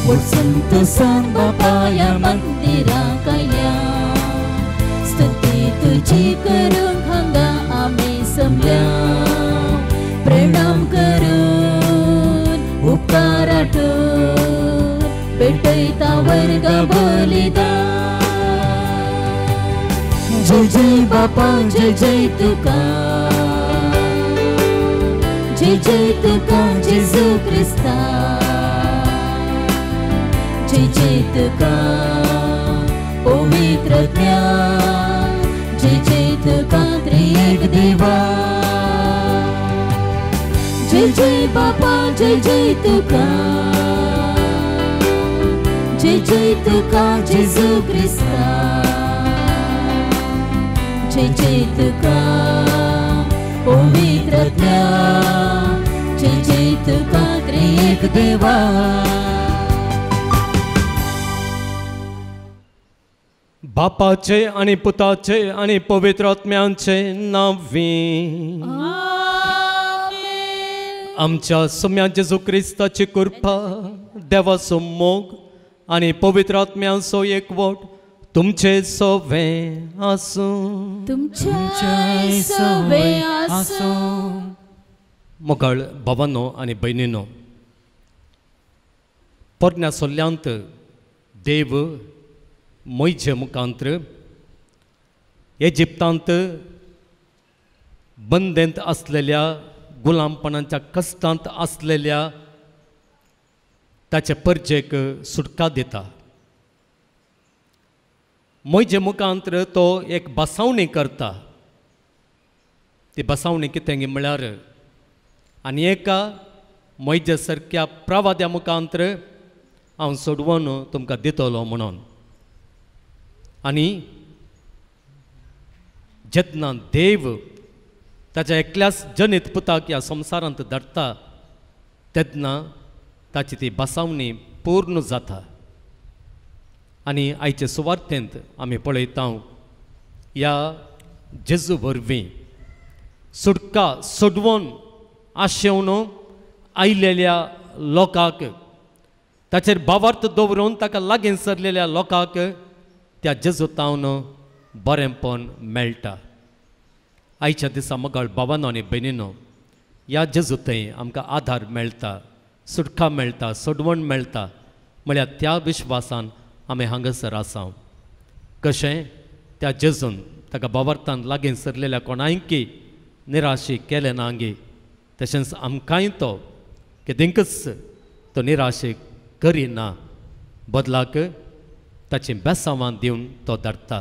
वचून तूं सांग बापाया मंदिराक आयल्या स्तुती तुजी करूंक हांगा आमी जमल्या प्रणाम करून उपकार आठोवन भेटयता वर्ग बलिदान जय जय बापा जय जय तुका जय जय तुका जेजू क्रिस्ता जय जय तुका पवित्र ज्ञान जय जय तुका त्रिएक देवा जय जय बापा जय जय तुका जय जय तुका जेजू क्रिस्ता जय जय तुका पवित्र ज्ञान जय जय तुका त्रिएक देवा। बापाचे आनी पुताचे आनी पवित्र आत्म्यांचे नांवी आमच्या सोम्या जेजू क्रिस्ताची कृपा देवाचो मोग आनी पवित्र आत्म्यांचो एकवट तुमचे सवे आसूं तुमचे सवे आसूं। मोगाळ भावानो आनी भयणीनो, पोरण्या सोल्यांत देव मोयजे मुखांत्र इजिप्तांत बंदेंत आसलेल्या गुलामपणाच्या कश्टांत आसलेल्या ताचे परजेक सुटका दिता। मोयजे मुखांत्र तो एक बसावणी करता। ती बसावणी कितें म्हळ्यार आनी एका मोयजे सारक्या प्रवाद्या मुखांत्र हांव सोडवून तुमकां दितलो म्हणून। आनी जेन्ना देव ताच्या एकल्याच जनीत पुताक ह्या संवसारांत धाडटा तेन्ना ताची ती बसावणी पूर्ण जाता। आनी आयचे सुवार्थेंत आमी पळयता ह्या जेजू वरवीं सुटका सोडवून आशेवन आयलेल्या लोकांक ताचेर भावार्थ दवरून ताका लागीं सरलेल्या लोकांक त्या जेजू तावन बरेंपण मेळटा। आयच्या दिसा मोगाळ भावानो आनी भयणीनो, ह्या जेजू थंय आमकां आधार मेळटा, सुटका मेळटा, सोडवण मेळटा म्हळ्यार त्या विश्वासान आमी हांगासर आसा। कशें त्या जेजून ताका भावार्थान लागीं सरलेल्या कोणायकी निराशी केलें ना गे, तशेंच आमकांय तो केदिंकच तो निराशे करिना, बदलाक ताचीं बेसांवां दिवन तो धाडटा।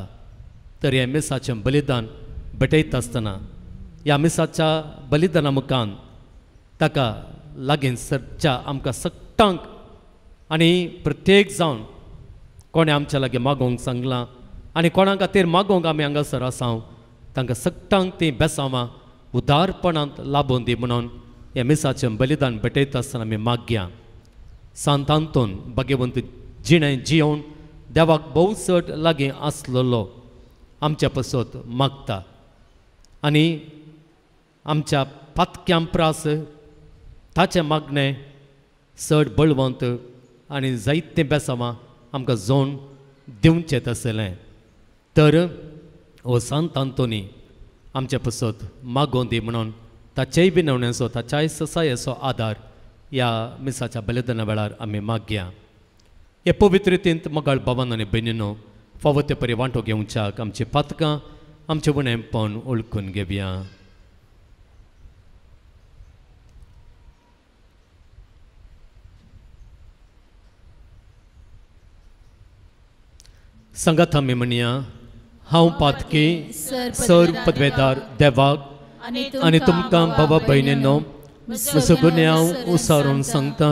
तर हें मिसाचें बलिदान भेटयता आसतना ह्या मिसाच्या बलिदाना मुखान ताका लागीं सरच्या आमकां सगटांक आनी प्रत्येक जावन कोणें आमच्या लागीं मागोवंक सांगलां आनी कोणा खातीर मागोवंक आमी हांगासर आसा तांकां सगटांक तीं बेसांवां उदारपणांत लाबोवन दी म्हणून हें मिसाचें बलिदान भेटयता आसतना आमी मागया। सांत आंतोन भाग्यवंत जिणें जियोवन देवाक भोव चड लागीं आसलेलो आमच्या पसत मागता आनी आमच्या पातक्यां प्रास ताचें मागणें चड बळवंत आनी जायतें बेसांवां आमकां जोण दिवचें तसलें। तर हो सांत आंतोनी आमच्या पसत मागोवन दी म्हणून ताचेय विनवण्याचो ताच्याय ससायेचो आदार ह्या मिसाच्या बलिदाना वेळार आमी मागया। हे पवित्र रितींत मोगाळ भावान आनी भयणीनो फावो ते परी वांटो घेवच्याक आमची पातकां आमचें उणेंपण वळखून घेवया। सांगात आमी म्हणया, हांव पातकी सर पदवेदार देवाक आनी तुमकां भावा भयणीनो म्हजो गुन्यांव उसारून सांगता,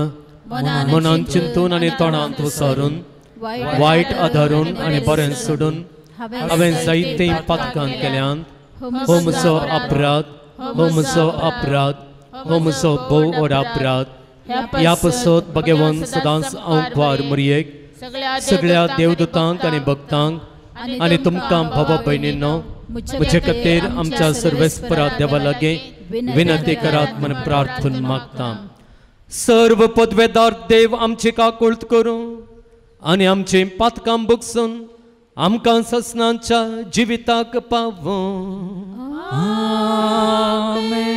मनान चिंतून आनी तोंडांत उसारून वायट आदारून आनी बरें सोडून हांवें जायतीं पातकां केल्यांत। हो म्हजो अपराध, हो म्हजो अपराध, हो म्हजो भोव व्हड अपराध। ह्या पसत भगवंत सदांच हांव ग्वार मुरयेक सगळ्या देवदूतांक आनी भक्तांक आनी तुमकां भावा भयणीनो म्हजे खातीर आमच्या सर्वेस्परा देवा लागीं विनंती करात म्हण प्रार्थना मागता। सर्व पदवेदार देव आमची काकुळट करूं आनी आमचीं पातकां बुकसून आमकां ससनाच्या जिविताक पावूं. आमेन.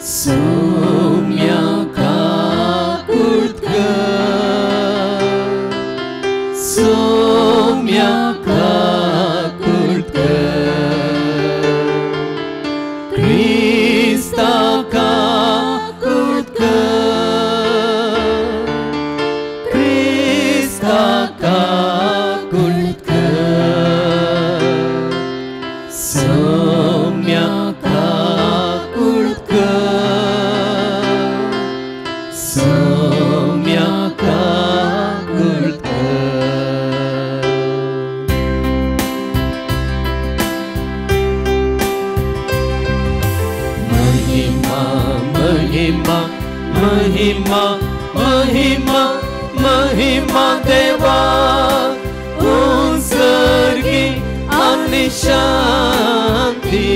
सोम्या काकुळट कर, सोम्या काकुळट कर, क्रिस्ता काकुळट कर, क्रिस्ता काकुळट कर, सोम्या काकुळट कर, सोम्या काकुळट कर. महिमा महिमा महिमा महिमा महिमा देवा उंसर्गी आनी शांती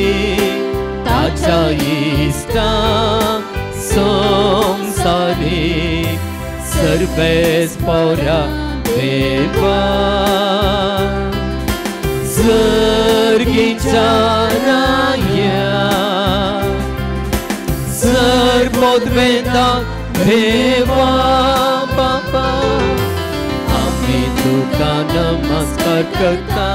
ताच्या इश्टा संसारी सर्वेस पोरा देवा सर्गीच्या राया सर्वोद्वेदा देवा बापा आमी तुका नमस्कार करता,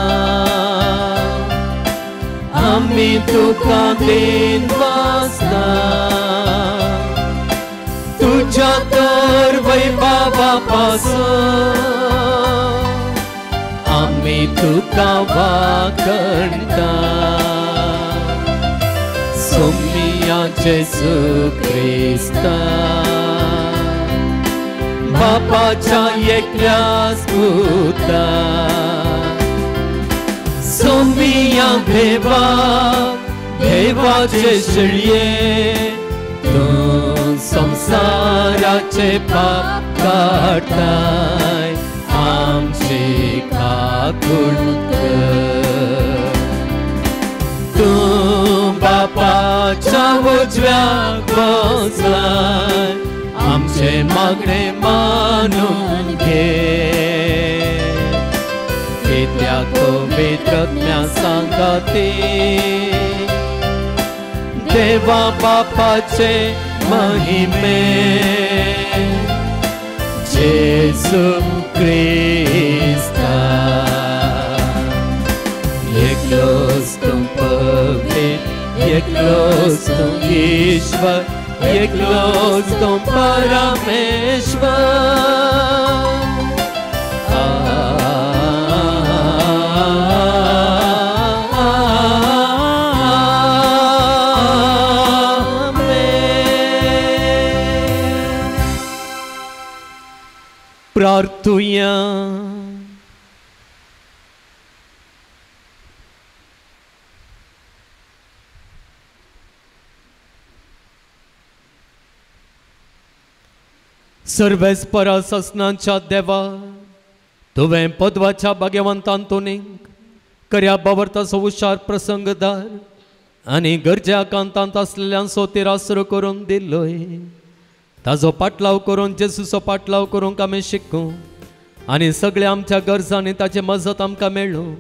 आमी तुका then वासता, तुज्या तर वैभवा पासून आमी तुका वाखणता. सोम्या जेजू क्रिस्ता बापाच्या एकल्याच पुता, सोम्या देवा देवाचे शिळये तूं संसाराचे पाप काडटाय आमची काकुळट कर. तूं बापाच्या उजव्याक बसलाय आमचे मागणे मानून घे, कित्याक पवित्र आत्म्या सांगाती देवा बापाचे महिमे जेजू क्रिस्ता एकलोच तूं पवित्र, एकलोच तूं ईश्वर, एकलोच तूं परमेश्वर. आमेन. प्रार्थुया. सर्वेस्परा ससनांच्या देवा तुवें पदवाच्या भाग्यवंतान तोनीक कर्या बावर्ताचो हुशार प्रसंगदार आनी गरज्या कांतांत आसलेल्यांचो तिरासरो करून दिलोय. ताजो पाटलाव करून जेजूचो पाटलाव करूंक आमी शिकूं आनी सगळ्या आमच्या गरजांनी ताची मजत आमकां मेळूं.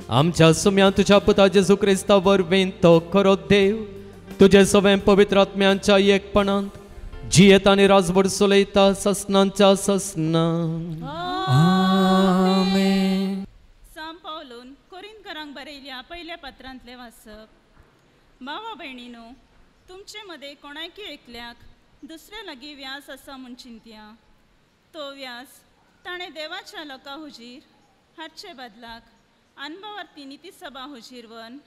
आमच्या सुम्या तुज्या पुता जेजू क्रिस्ता वरवीं तो खरो देव तुजे सवें पवित्र आत्म्यांच्या एकपणांत जियेत आनी राजवट चलयता ससनांच्या ससना. आमेन. सांत पावलून कोरिंथकरांक बरयल्या पयल्या पत्रांतलें वाचप. भावा भयणीनो, तुमचे मदें कोणायकी एकल्याक दुसऱ्या लागीं व्यास आसा म्हूण चिंतया. तो व्यास ताणें देवाच्या लोकां हुजीर हाडचे बदलाक अनभवार्थी निती सभा हुजीर वन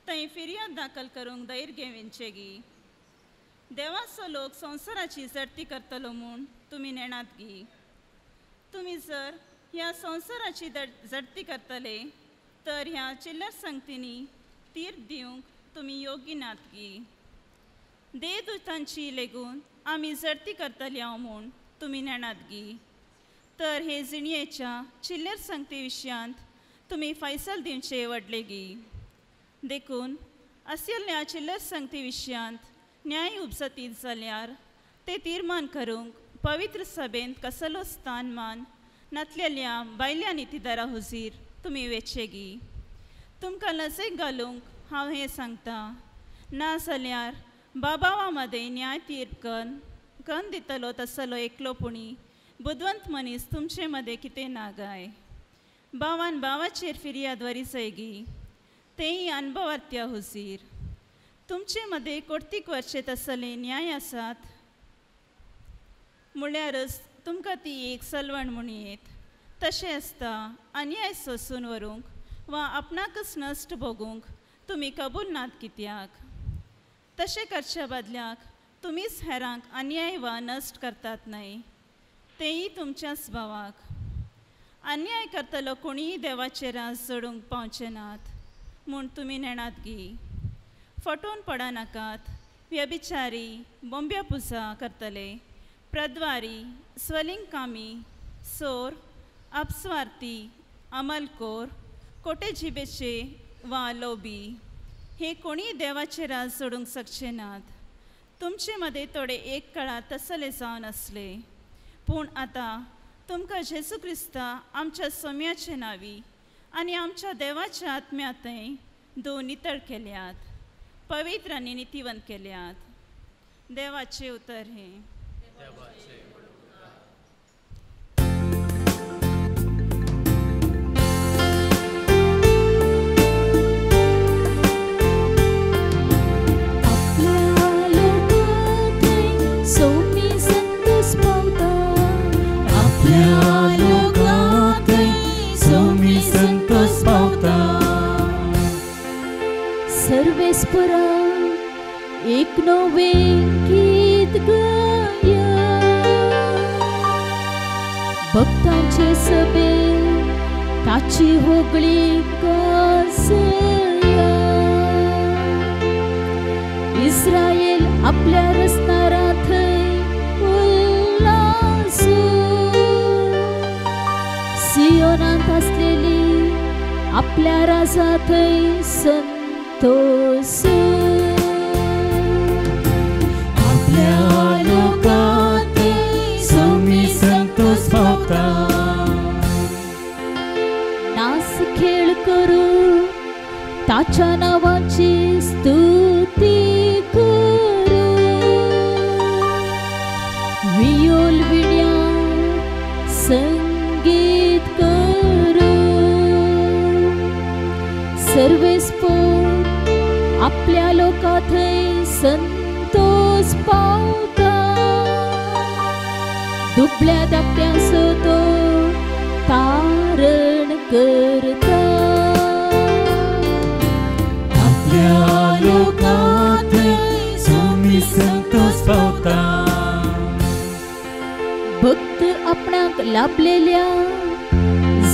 थंय फिर्याद दाखल करूंक धैर्य घेवचें गी. देवाचो लोक संवसाराची जडती करतलो म्हूण तुमी नेणात गी. तुमी जर ह्या संवसाराची जडती करतले तर ह्या चिल्लर संगतींनी तीर्थ दिवंक तुमी योग्य नात गी. देवदूतांची लेगून आमी जडती करतली हांव म्हूण तुमी नेणात गी. तर हे जिणयेच्या चिल्लर संगती विशयांत तुमी फैसल दिवचे व्हडले गी. देखून आशिल्ल्या चिल्लर संगती विशयांत न्याय उपजतीत जाल्यार ते तीर्मान करूंक पवित्र सभेंत कसलो स्थानमान नातलेल्या बायल्या नितीदारा हुजीर तुमी वेचेगी. तुमकां लजेक घालूंक हांव हें सांगता, ना जाल्यार बाबावा मदें न्याय तीर्प कन दितलो तसलो एकलो पुणी बुदवंत मनीस तुमचे मदें कितें ना गाय. बावान बावाचेर फिर्याद वरी जायगी, तेंय अनभवार्थ्या हुजीर. तुमचे मदें कोर्तीक वरचे तसले न्याय आसात म्हळ्यारच तुमकां ती एक सलवण म्हूण येत. तशें आसता अन्याय सोसून व्हरूंक वा आपणाकच नश्ट भोगूंक तुमी कबूल नात कित्याक? तशें करच्या बदल्याक तुमीच हेरांक अन्याय वा नश्ट करतात न्हय, तेंय तुमच्याच भावाक. अन्याय करतलो कोणीय देवाचे राज जोडूंक पावचे नात म्हूण तुमी नेणात गी. फटोवन पडनाकात. व्यभिचारी, बोंब्या पुजा करतले, प्रद्वारी, स्वलिंगकामी, सोर, अपस्वार्थी, अमलकोर, कोटे जिबेचे वा लोबी हे कोणीय देवाचे राज जोडूंक शकचे नात. तुमचे मदें थोडे एक काळार तसले जावन आसले, पूण आतां तुमकां जेजू क्रिस्ता आमच्या सोम्याचे नांवी आनी आमच्या देवाच्या आत्म्यांतय दोन नितळ केल्यात, पवित्र आनी नितीवंत केल्यात. देवाचें उतर हें. सर्वेस्परा एक नवे गीत गाया, भक्तांचे सभे ताची होगळी गाजया. इस्रायल आपल्या रसणारा थंय उल्लासू, सियोनांत आसलेली आपल्या राजा थंय संतोष. आपल्या लोकांत सोमी संतोष पावता. नाच खेळ करू ताच्या नावाची स्तुती करू, वियोल विण्या संगीत करू. सर्वेस्पोर आपल्या लोका थंय संतोष पावता, दुबळ्या धाकट्यांचो तो तारण करता. आपल्या लोकांत सोमी संतोष पावता. भक्त आपणाक लाभलेल्या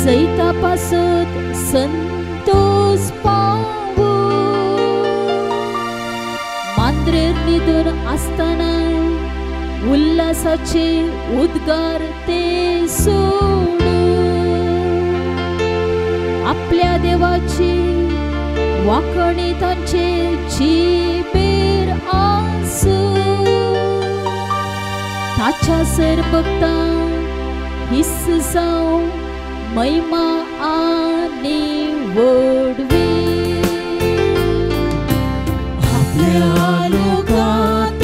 जैता पासत संतोष पावू, मांद्रेर न्हिदून आसतना उल्हासाचे उद्गार ते सोडू. आपल्या देवाची वाखणी तांचे जिबेर आसू, ताच्या सर भक्तां हिस्स जावं महिमा आनी व्हडवी. आपल्या लोकांत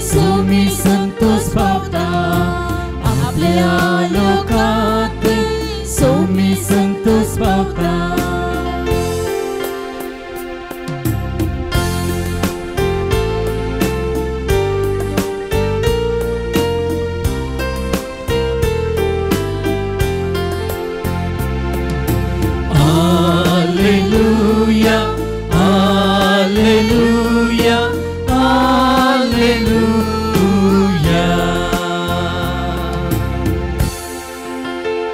सोमी संतोष पावता. आपल्या लोकांत सोमी संतोष पावता. Alleluia, Alleluia, Alleluia.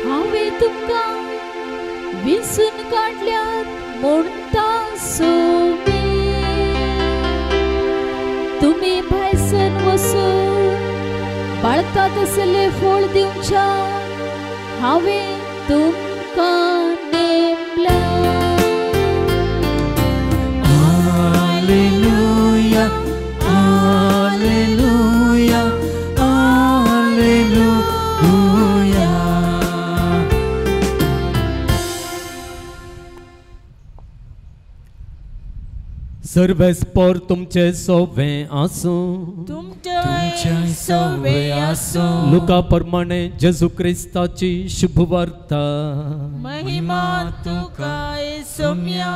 हांवें तुमकां विसून काडल्यात म्हणटा सोमी, तुमी भायसन वसून बाळता तसले फळ दिवच्या हांवें तुमकां नेमलां. सर्वेस्पर तुमचे सोवे आसूं, तुमचे सोवे आसूं। लुका प्रमाणे जेजू क्रिस्ताची शुभवार्ता। महिमा तुका सोम्या।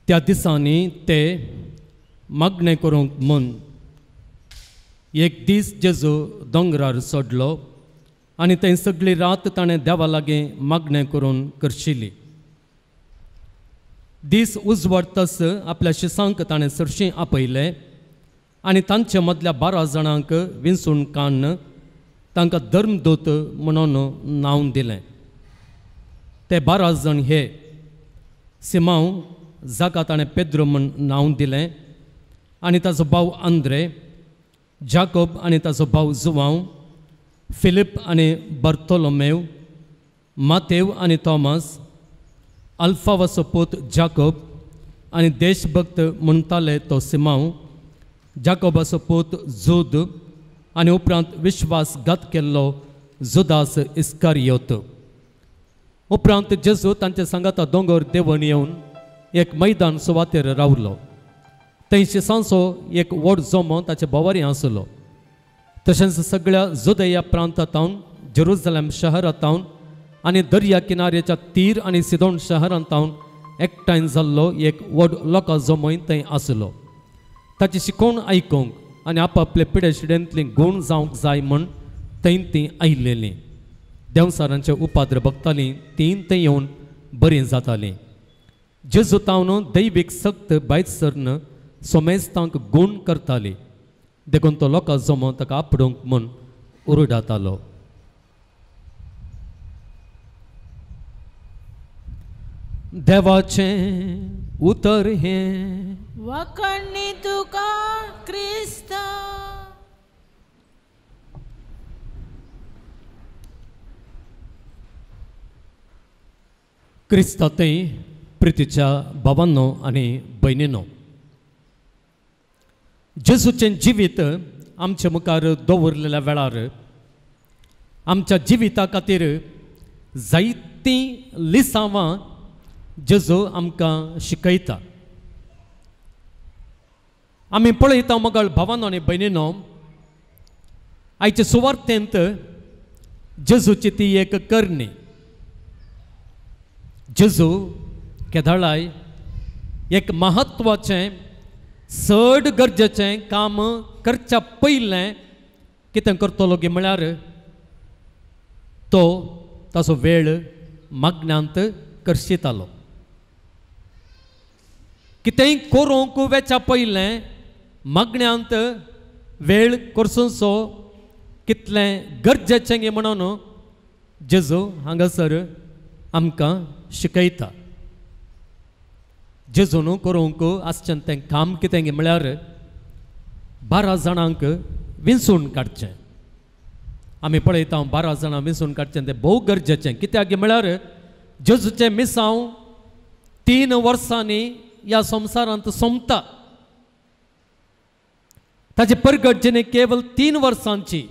त्या दिसांनी ते मागणें करूंक म्हूण एक दीस जेजू दोंगरार सोडलो आनी थंय सगळी रात ताणें देवा लागीं मागणें करून करशिली। दीस उजवाडतस आपल्या शिसांक ताणें सरशीं आपयलें आनी तांचे मदल्या 12 जाणांक विंचून काडून तांकां धर्मदूत म्हणून नांव दिलें। ते 12 जाण हे सिमांव जाका ताणें पेद्रो म्हूण नांव दिलें आनी ताचो भाव आंद्रे, जाकोब आनी ताचो भाव जुवांव, फिलीप आनी बर्थोलोमेव, मातेव आनी थॉमस, अल्फावाचो पूत जाकोब आनी देशभक्त म्हणटाले तो सिमांव, जाकोबाचो पूत जुद आनी उपरांत विश्वासघात केल्लो जुदास इस्कारियोत। उपरांत जेजू तांचे सांगाता दोंगर देंवन येवन एक मैदान सुवातेर रावलो। थंय शिसांचो एक व्हड जमो ताचे भोंवारी आसलो। तशेंच सगळ्या जुदया प्रांतांत, जेरुजलेम शहरांत आनी दर्या किनाऱ्याच्या तीर आनी सिदोन शहरांत एकठांय जाल्लो एक व्हड लोकां जमोय थंय आसलो। ताची शिकोवण आयकूंक आनी आपापले पिडेशिडेंतली गूण जावंक जाय म्हूण थंय तीं आयिल्लीं। देंवचारांचे उपाद्र बगतालीं, तीं थंय येवन बरीं जातालीं। जेजू तावन दैवीक सक्त भायर सरन सोमेस्तांक गूण करताली, देखून तो लोकां जमो ताका आपडूंक म्हूण उरडातालो। देवाचें उतर हें वाखाणणी तुका क्रिस्ता। क्रिस्ता थंय प्रितीच्या भावांनो आनी भयणीनो, जेजूचें जिवीत आमचे मुखार दवरलेल्या वेळार आमच्या जिविता खातीर जायतीं लिसांवां जेजू आमकां शिकयता। आमी पळयता मगळ भावानो आनी भयणीनो, आयचे सुवार्थेंत जेजूची ती एक करणी। जेजू केदळाय एक म्हत्वाचें चड गरजेचें काम करच्या पयलें कितें करतलो गी म्हळ्यार तो ताचो वेळ मागण्यांत करशितालो। कितेंय करूंक वेच्या पयलें मागण्यांत वेळ करसो कितलें गरजेचें गे म्हणून जेजू हांगासर आमकां शिकयता। जेजून करूंक आसचें तें काम कितें गे म्हळ्यार 12 जाणांक विंचून काडचें। आमी पळयता 12 जाणां विंचून काडचें तें भोव गरजेचें, कित्याक गे म्हळ्यार जेजूचें मिसांव 3 वर्सांनी ह्या संवसारांत सोंपता। ताची परगट जिणे केवल 3 वर्सांची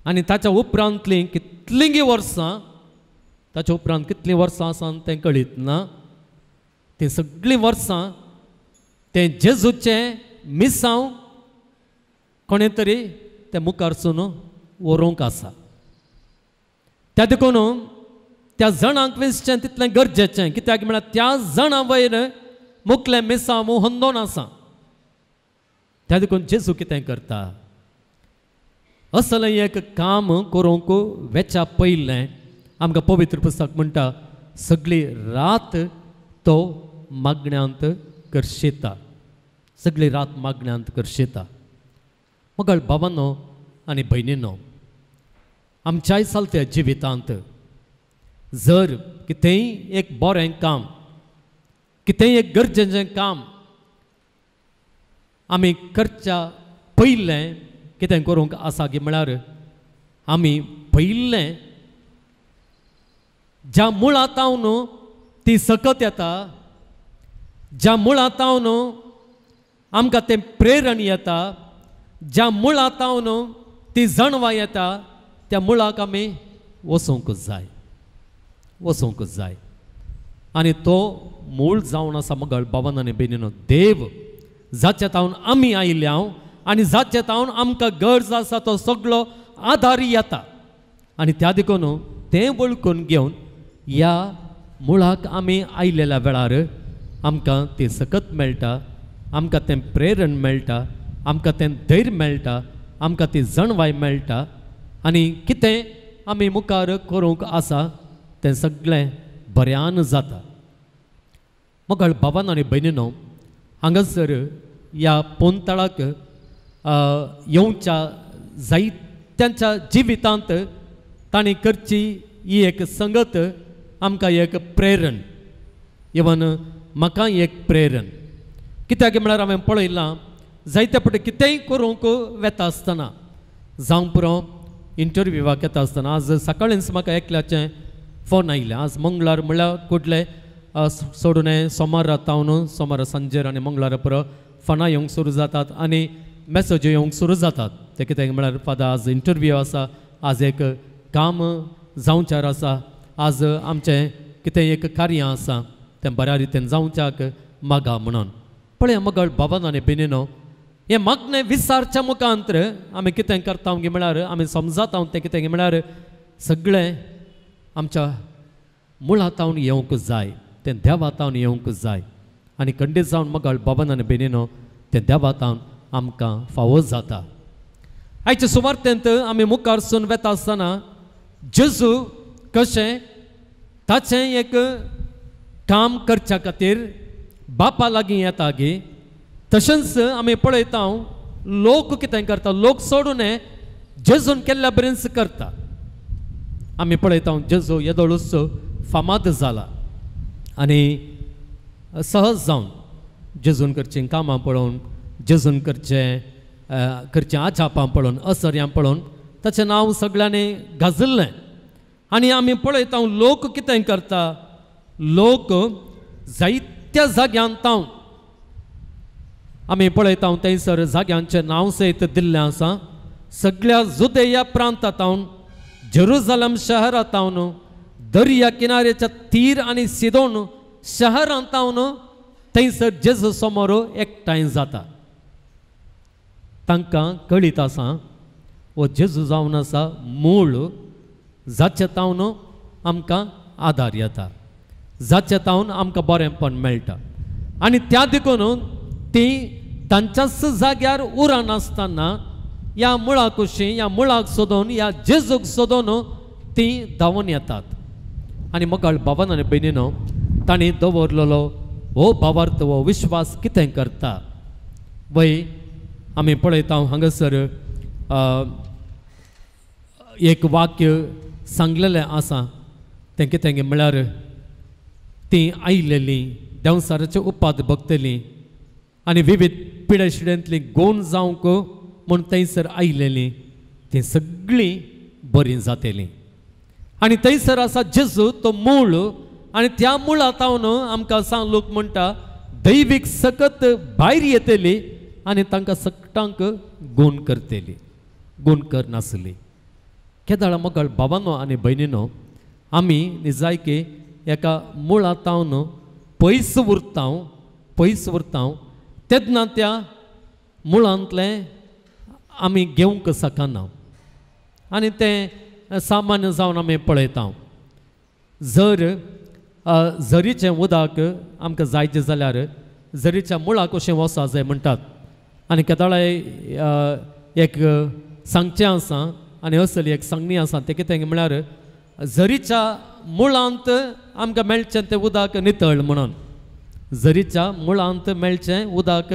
आनी ताच्या उपरांतलीं कितलीं वर्सां, ताच्या उपरांत कितलीं वर्सां आसा तें कळीत ना, तीं सगळीं वर्सां तें जेजूचें मिसांव कोणें तरी तें मुखारसून व्हरूंक आसा। त्या देखून त्या जाणांक वेचचें तितलें गरजेचें, कित्याक म्हळ्यार त्या जाणां वयर मुखलें मिसांव हंदोन आसा। त्या देखून जेजू कितें करता, असलें एक काम करूंक वेच्या पयलें आमकां पवित्र पुस्तक म्हणटा सगळी रात तो मागण्यांत करशिता, सगळी रात मागण्यांत करशिता। मगळ भावांनो आनी भयणीनो, आमच्याय चलत्या जिवितांत जर कितेंय एक बरें काम, कितेंय एक गरजेचें काम आमी करच्या पयलें कितें करूंक आसा गी म्हळ्यार आमी पयलें ज्या मुळांत ती सकत येता, ज्या मुळांत आमकां तें प्रेरण येता, ज्या मुळांत ती जाणवाय येता, त्या मुळाक आमी वचूंक जाय, वचूंक जाय। आनी तो मूळ जावन आसा मगळ बाबान आनी भयणीनो देव जाचे तावन आमी आयिल्ले हांव आनी जाचे तावन आमकां गरज आसा तो सगळो आदार येता. आनी त्या देखून तें वळखून घेवन ह्या मुळाक आमी आयिल्ल्या वेळार आमकां ती सकत मेळटा, आमकां तें प्रेरण मेळटा, आमकां तें धैर्य मेळटा, आमकां ती जाणवाय मेळटा आनी कितें आमी मुखार करूंक आसा तें सगळें बऱ्यान जाता. मगळ बाबान आनी भयणीनो हांगासर ह्या पोनतळाक येवच्या जायत्यांच्या जिवितांत तांणी करची ही एक संगत आमकां एक प्रेरण, इवन म्हाका एक प्रेरण. कित्याक म्हळ्यार हांवें पळयलां जायते फावटी कितेंय करूंक वेता आसतना, जावं पुरो इंटरव्यूवाक येता आसतना, आज सकाळींच म्हाका एकल्याचें फोन आयलें. आज मंगळार म्हळ्यार कुडले सोडून सोमारा तावन सोमारा सांजेर आनी मंगळारा पुरो फोनां येवंक सुरू जातात आनी मॅसेज्यो येवंक सुरू जातात. तें कितें म्हळ्यार फादर आज इंटरव्यू आसा, आज एक काम जावच्यार आसा, आज आमचें कितें एक कार्य आसा तें बऱ्या रितीन जावच्याक मागा म्हणून. पळय मगळ बाबान आनी भयणीनो हें मागणें विचारच्या मुखांतर आमी कितें करता गे म्हळ्यार आमी समजाता तें कितें म्हळ्यार सगळें आमच्या मुळा तावन येवंक जाय, तें देवा तावन येवंक जाय. आनी खंडीत जावन मगळ बाबान आनी भयणीनो तें देवा तावन आमकां फावो जाता. आयचे सुवार्तेंत आमी मुखार सून वेता आसतना जेजू कशें ताचें एक काम करच्या खातीर बापा लागीं येता गे, तशेंच आमी पळयता लोक कितें करता, लोक सोडून जेजून केल्ल्या बरेंच करता. आमी पळयता जेजू येदोळूच फामाद जाला आनी सहज जावन जेजून करचीं कामां पळोवन, जेजून करचें करचें आचापां पळोवन, असर्यां पळोवन ताचें नांव सगळ्यांनी गाजल्लें. आनी आमी पळयता लोक कितें करता, लोक जायत्या जाग्यान तावन आमी पळयता थंयसर जाग्यांचें नांव सयत दिल्लें आसा. सगळ्या जुदेया प्रांतांत, जेरुजलम शहरांत, दर्या किनाऱ्याच्या तीर आनी सिदोन शहरांत थंयसर जेजू समोर एकठांय जाता. तांकां कळीत आसा हो जेजू जावन आसा मूळ जाचे तावन आमकां आदार येता, जाचे तावन आमकां बरेंपण मेळटा. आनी त्या देखून ती तांच्याच जाग्यार उरनासतना ह्या मुळा कुशी, ह्या मुळाक सोदून, ह्या जेजूक सोदून ती धांवून येतात. आनी मगळ बाबान आनी भयणीनो तांणी दवरलेलो हो भावार्थ, हो विश्वास कितें करता वय आमी पळयता. हांगासर एक वाक्य सांगलेलें आसा तें कितें म्हळ्यार तीं आयलेलीं देंवसाराचे उपाद भोगतलीं आनी विविध पिडेशिडेंतलीं गोण जावंक म्हूण थंयसर आयलेलीं तीं सगळीं बरीं जातलीं. आनी थंयसर आसा जेजू तो मूळ आनी त्या मुळा तावन आमकां सांग लोक म्हणटा दैवीक सकत भायर येतली आनी तांकां सगटांक गूण करतली, गूण करनासली. केदाळा मगळ बाबानो आनी भयणीनो आमी निजायकी एका मुळा तावन पयस उरता, पयस उरता तेन्ना त्या मुळांतलें आमी घेवंक शकना आनी तें सामान्य जावन आमी पळयता. जर झरीचें उदक आमकां जायचें जाल्यार झरीच्या मुळाक अशें वचा जाय म्हणटात. आनी केदाळाय एक सांगचें आसा आनी असली एक सांगणी आसा तें कितें म्हळ्यार झरीच्या मुळांत आमकां मेळचें तें उदक नितळ म्हणून, झरीच्या मुळांत मेळचें उदक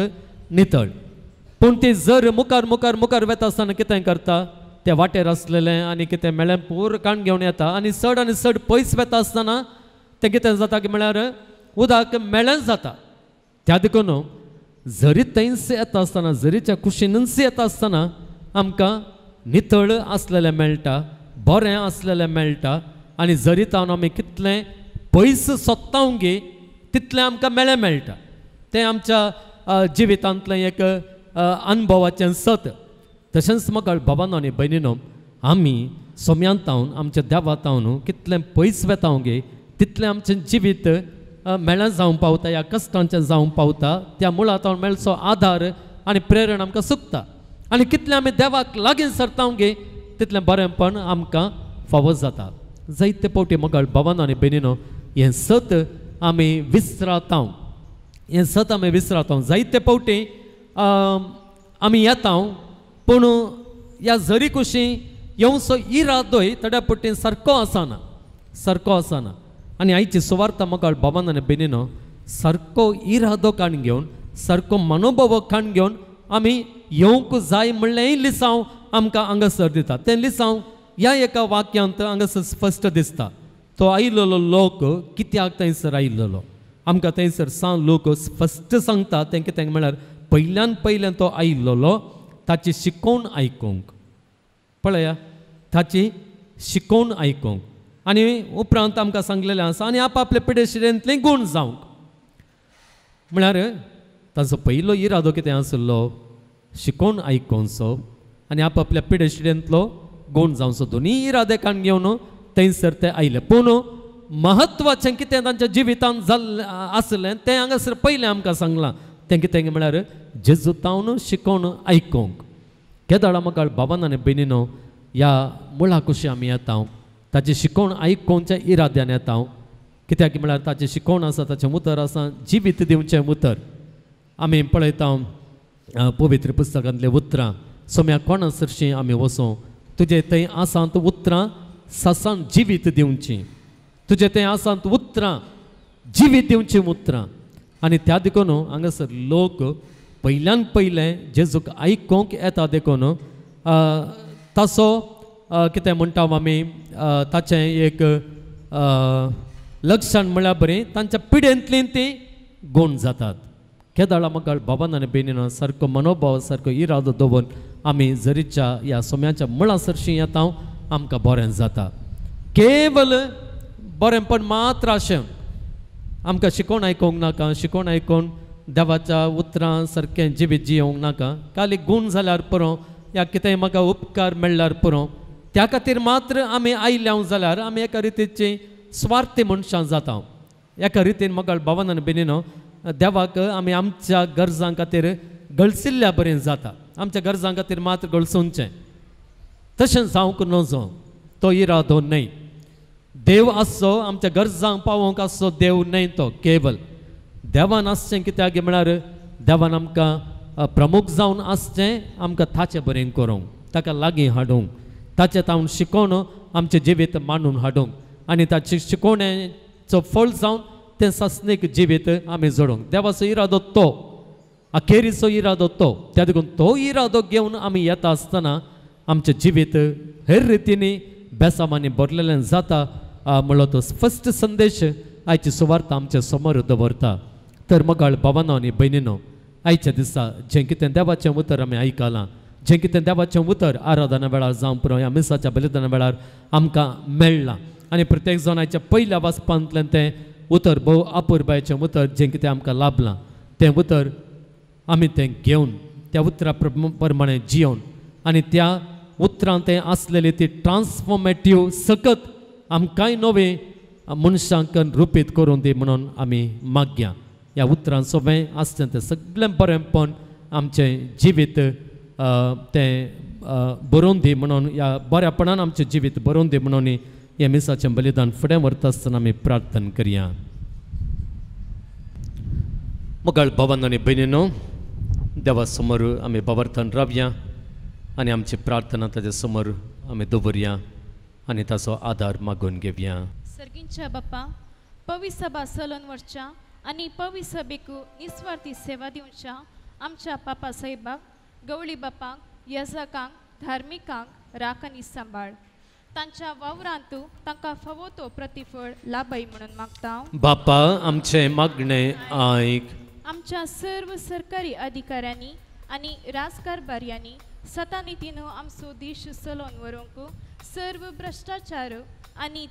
नितळ. पूण ती झर मुखार मुखार मुखार वेता आसतना कितें करता, ते वाटेर आसलेलें आनी कितें मेळ्ळें पूर काण घेवन येता आनी चड आनी चड पयस वेता आसतना तें कितें जाता की म्हळ्यार उदक मेळ्ळेंच जाता. त्या देखून झरी थंयच येता आसतना, झरीच्या कुशीनच येता आसतना आमकां नितळ आसलेलें मेळटा, बरें आसलेलें मेळटा. आनी झरी तावन आमी कितलें पयस सोदता गे तितलें आमकां मेळ्ळें मेळटा. तें आमच्या जिवितांतलें एक अनुभवाचें सत. तशेंच म्हाका बाबानो आनी भयणीनो आमी सोम्यांत तावन आमच्या देवा तावन कितलें पयस वेता गे तितलें आमचें जिवीत मेळ्ळें जावंक पावता ह्या कश्टांचें जावंक पावता त्या मुळांत मेळचो आदार आनी प्रेरणा आमकां सुकता आनी कितलें आमी देवाक लागीं सरता गे तितलें बरेंपण आमकां फावो जाता. जायते फावटी मोगाळ भावानो आनी भयणीनो हें सत आमी विसरता, हें सत आमी विसरता. जायते फावटी आमी येता पूण ह्या जरी कुशी येवचो इरादोय थोड्या पट्टीन सारको आसना, सारको आसना. आनी आयची सुवार्ता मोगाळ भावानो आनी भयणीनो सारको इरादो काण घेवन सारको मनोभाव काण घेवन आमी येवंक जाय म्हणलेंय लिसांव आमकां हांगासर दिता. तें लिसांव ह्या एका वाक्यांत हांगासर स्पश्ट दिसता. तो आयिल्लो लोक कित्याक थंयसर आयिल्लो आमकां थंयसर सांग लोक स्पश्ट सांगता. तें कितें म्हळ्यार पयल्यान पयल्यान तो आयिल्लो ताची शिकोवन आयकूंक, पळया ताची शिकोवन आयकूंक. आनी उपरांत आमकां सांगलेलें आसा आनी आपआपले पिडेशिरेंतले गूण जावंक. म्हळ्यार ताचो पयलो इरादो कितें आसलो शिकोवन आयकोवचो आनी आपआपल्या पिडेशिरेंतलो गूण जावचो. दोनूय इरादे काण घेवन थंयसर ते आयले. पूण म्हत्वाचें कितें तांच्या जिवितांत जाल्लें आसलें तें हांगासर पयलें आमकां सांगलां. तें कितें म्हळ्यार जेजू तावन शिकोवन आयकोंक. केदाळा मोगाळ भावान आनी भयणीनो ह्या मुळा कुशी आमी येता ताचें शिकोवन आयकोवच्या इराद्यान येता. कित्याक म्हळ्यार ताचें शिकोवण आसा, ताचें उतर आसा, जिवीत दिवचें उतर. आमी पळयता पवित्र पुस्तकांतलीं उतरां सोम्या कोणा सरशीं आमी वचूं तुजें थंय आसात उतरां सासान जिवीत दिवचीं, तुजें थंय आसात उतरां जिवीत दिवचीं उतरां. आनी त्या देखून हांगासर लोक पयल्यान पयलें जेजूक आयकोंक येता देखून ताचो कितें म्हणटा आमी ताचें एक लक्षण म्हळ्यार बरें तांच्या पिडेंतलीं तीं गूण जातात. केदाळा मोगाळ भावान आनी भयणीनो सारको मनोभाव सारको इरादो दवरून आमी जरीच्या ह्या सोम्याच्या मुळा सरशीं येता आमकां बरें जाता. केवल बरेंपण मात्र अशें आमकां शिकोवन आयकोंक नाका, शिकोवन आयकोन देवाच्या उतरां सारकें जिवीत जियोवंक नाका. खाली गूण जाल्यार पुरो या कितेंय म्हाका उपकार मेळ्ळ्यार पुरो त्या खातीर मात्र आमी आयल्या जाल्यार आमी एका रितीची स्वार्थी मनशां जाता. एका रितीन मोगाळ भावान आनी भयणीनो देवाक आमी आमच्या गरजां खातीर गळसिल्ल्या बरें जाता. आमच्या गरजां खातीर मात्र गळसुचें तशें जावंक नजो, तो इरादो न्हय. देव आसचो आमच्या गरजांक पावोवंक आसचो देव न्हय तो. केवल देवान आसचें कित्याक म्हळ्यार देवान आमकां प्रमुख जावन आसचें आमकां ताचें बरें करूंक, ताका लागीं हाडूंक, ताचें तावन शिकोवन आमचें जिवीत मांडून हाडूंक आनी ताचे शिकोवणेचो फळ जावन तें सासणीक जिवीत आमी जोडूंक. देवाचो इरादो तो, अखेरीचो इरादो तो. त्या देखून तो इरादो घेवन आमी येता आसतना आमचें जिवीत हेर रितींनी बेसामांनी भरलेलें जाता म्हणलो तो स्पश्ट संदेश आयची सुवार्ता आमच्या समोर दवरता. तर मोगाळ भावानो आनी भयणीनो आयच्या दिसा जें कितें देवाचें उतर आमी आयकलां, जें कितें देवाचें उतर आराधना वेळार जावं पुरो ह्या मिसाच्या बलिदाना वेळार आमकां मेळ्ळां आनी प्रत्येक जाण आयच्या पयल्या वाचपांतल्यान तें उतर भोव अपुरबायेचें उतर जें कितें आमकां लाभलां तें उतर आमी तें घेवन त्या उतरा प्रमाणे जियोवन आनी त्या उतरां तें आसलेली ती ट्रान्सफॉर्मेटीव सकत आमकांय नवें मनशांक रुपीत करून दी म्हणून आमी मागया. ह्या उतरां सोबें आसचें तें सगळें बरेंपण आमचें जिवीत तें बरोवन दी म्हणून ह्या बऱ्यापणान आमचें जिवीत बरोवन दी म्हणून हें मिसाचें बलिदान फुडें व्हरता आसतना आमी प्रार्थना करया. मोगाळ भावान आनी भयणीनो देवा समोर आमी भावार्थान रावया आनी आमची प्रार्थना ताच्या समोर आमी दवरया आनी ताचो आदार मागून घेवया. सर्गींच्या बाप्पा पवी सभा सलन वरच्या आनी पवी सभेक निस्वार्थी सेवा दिवच्या आमच्या पापा साहेबाक, गवळी बापांक, यजकांक, धार्मिकांक राख आनी सांबाळ. तांच्या वावरांत तांकां फावो तो प्रतिफळ लाभय म्हणून मागता. बापा आमचें मागणें आयक. आमच्या सर्व सरकारी अधिकाऱ्यांनी आनी राजकारभार्यांनी सतानितीन आमचो देश चलोवन व्हरूंक सर्व भ्रश्टाचार आनी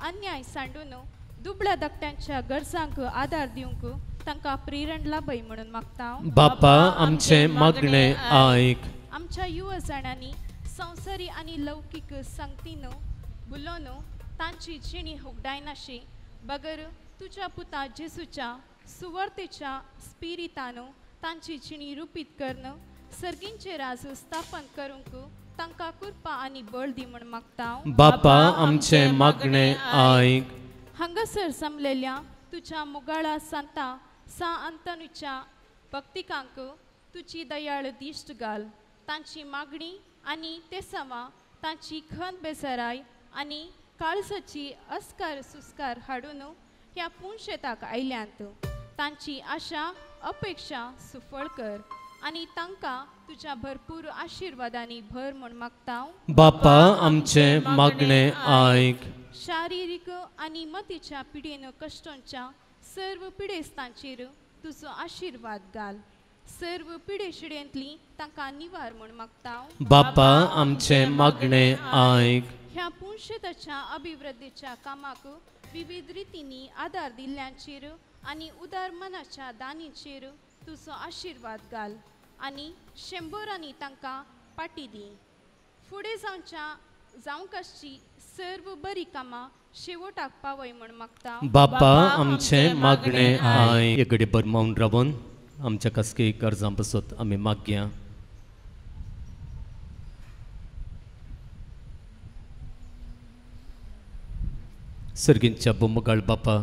अन्याय सांडून दुबळ्या धाकट्यांच्या गरजांक आदार दिवंक तांकां प्रेरण लाभय म्हणून मागता. बापा आमचें मागणें आयक. आमच्या युवा जाणांनी संवसारी आनी लौकीक संगतीन भुलोवन तांची जिणी हुगडायनाशी बगर तुज्या पुता जेसूच्या सुवार्तेच्या स्पिरितान तांची जिणी रुपीत करून सर्गींचे राजू स्थापन करूंक तांकां कृपा आनी बळ दी म्हूण मागता. बापा आमचें मागणें आयक. हांगासर जमलेल्या तुज्या मुगाळा सांता सा अंतनुच्या भक्तिकांक तुजी दयाळ दिश्ट घाल. तांची मागणी आनी तेसवां तांची खंत बेजाराय आनी काळजाची अस्कार सुस्कार हाडून ह्या पुनशेताक आयल्यांत. तांची आशा अपेक्षा सुफळ कर आनी तांकां तुज्या भरपूर आशिर्वादांनी भर म्हूण मागता. बापा आमचें मागणें आयक. शारिरीक आनी मतीच्या पिडेन कश्टांच्या सर्व पिडेस्तांचेर तुजो आशिर्वाद घाल. सर्व पिडेशिडेंतली तांकां निवार म्हूण मागता. बापा आमचें मागणें आयक. ह्या पुनशेताच्या अभिवृद्धीच्या कामाक विविध रितींनी आदार दिल्ल्यांचेर आनी उदार मनाच्या दानीचेर तुजो आशिर्वाद घाल आनी शंबरांनी तांकां पाटी दी. फुडें जावच्या जावंक आसची सर्व बरी कामां शेवटाक पावय म्हूण मागता. बापा आमचें मागणें आयक. एक घडी मौन रावन आमच्या खासगी गरजां पासत आमी मागया. सर्गींच्या बोमगाळ बापा,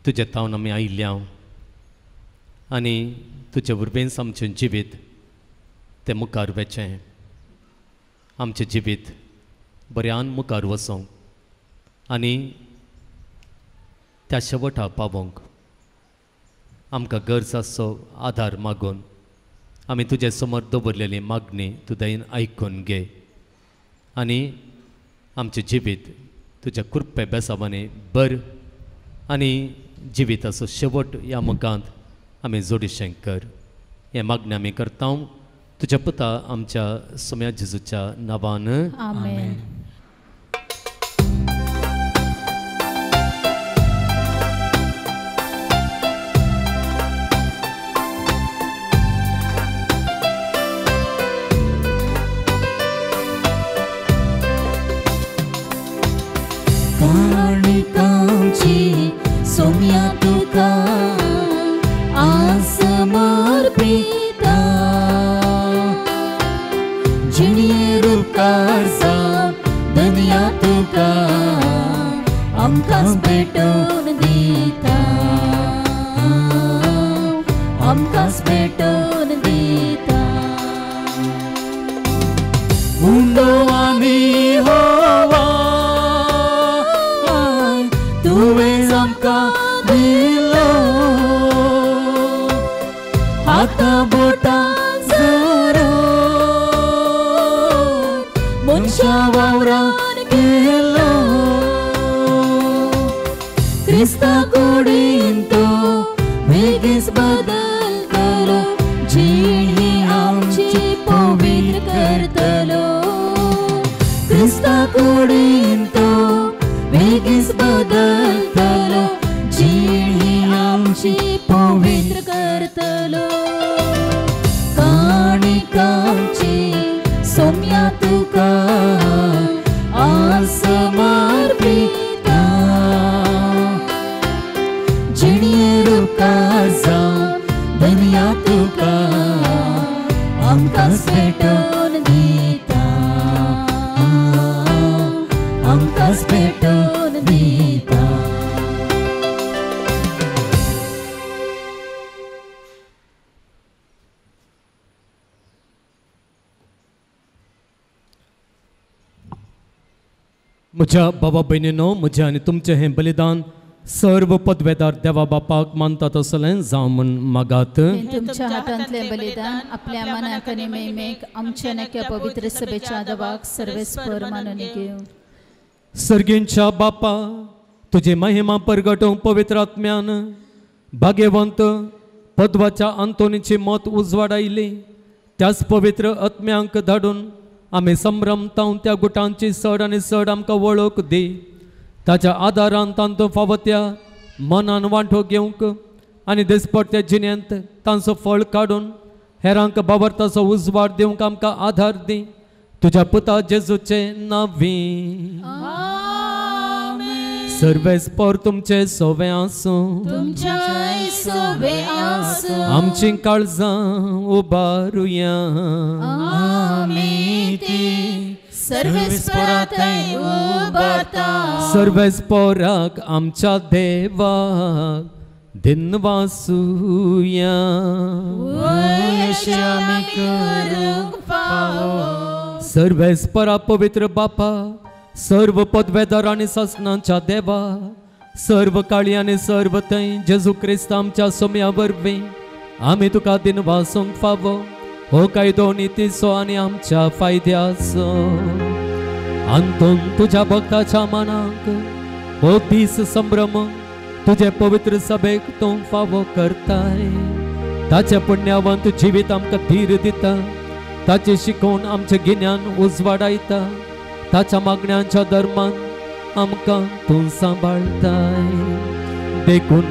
तुज्या तावन आमी आयिल्ल्या आनी तुजे वरवींच आमचें जिवीत तें मुखार वेचें. आमचें जिवीत बऱ्यान मुखार वचोंक आनी त्या शेवटा पावोंक आमकां गरज आसचो आदार मागून आमी तुजे समोर दवरलेली मागणी तूं दयेन आयकून घे आनी आमचें जिवीत तुज्या कृपे बेसावांनी बर आनी जिविताचो शेवट ह्या मुखांत आमी जोडीशें कर. हें मागणें आमी करता तुज्या पुता आमच्या सोम्या जेजूच्या नांवान. आमेन. काणिकांची सोम्या तुका समर्पिता, जिणये रुपकार जावं दनया तुका आमकां भेटोवन दिता, आमकां भेटोवन दिता. मुंडो आनी होवा तुवें आमकां दिलो, हाता बोटा जोरो मनशा वावरान केलो, क्रिस्ता कुडीन तो वेगीच बदलतलो, जीण ही आमची पवित्र करतलो, क्रिस्ता कुडीन तो वेगीच बदलतलो, जीण ही आमची पवित्र करतलो. काणिकांची सोम्या तुका समर्पिता, जिणये रुपकार जावं दनया तुका आमकां भेटोवन दिता, आमकां भेटोवन दिता. म्हज्या बाबा भयणीनो, म्हजें आनी तुमचें हें बलिदान सर्व पदवेदार देवा बापाक मानता तसलें जावं म्हूण मागात. तुमच्या हातांतलें बलिदान आपल्या मनाक आनी महिमेक आमच्या नक्या पवित्र सभेच्या देवाक सर्वेस्पर मानून घेवं. सर्गींच्या बापा, तुजी महिमा परगटोवंक पवित्र आत्म्यान भाग्यवंत पदवाच्या आंतोनीची मत उजवाडायली, त्याच पवित्र आत्म्यांक धाडून आमी संभ्रमतावन त्या गुटांची चड आनी चड आमकां वळख दी. ताच्या आदारान तांचो फावो त्या मनान वांटो घेवंक आनी दिसपट्ट्या जिणेंत तांचो फळ काडून हेरांक बाबरताचो उजवाड दिवंक आमकां आदार दी. तुज्या पुता जेजूचे नांवी. सर्वेस्पोर तुमचे सोवे आसूं, तुमच्याय सोवे आसूं। आमची काळजां उबारुया, आमी ती सर्वेस्पोरा थंय उबारता। सर्वेस्पोराक आमच्या देवाक दिनवासुया। अशें आमी करूंक फावो। सर्वेस्पोरा पवित्र बापा, सर्व पदवेदार आनी सासणांच्या देवा, सर्व काळी आनी सर्व थंय जेजू क्रिस्त आमच्या सोम्या वरवीं आमी तुका दिनवासूंक फावो। हो कायदो नितीचो आनी आमच्या फायद्याचो। अंतून तुज्या भक्ताच्या मनाक हो दीस संभ्रम तुजे पवित्र सभेक तूं फावो करताय। ताचे पुण्यावंत जिवीत आमकां धीर दिता, ताचे शिकोवन आमचें गिन्यान उजवाडायता, ताच्या मागण्यांच्या धर्मान आमकां तूं सांबाळताय। देखून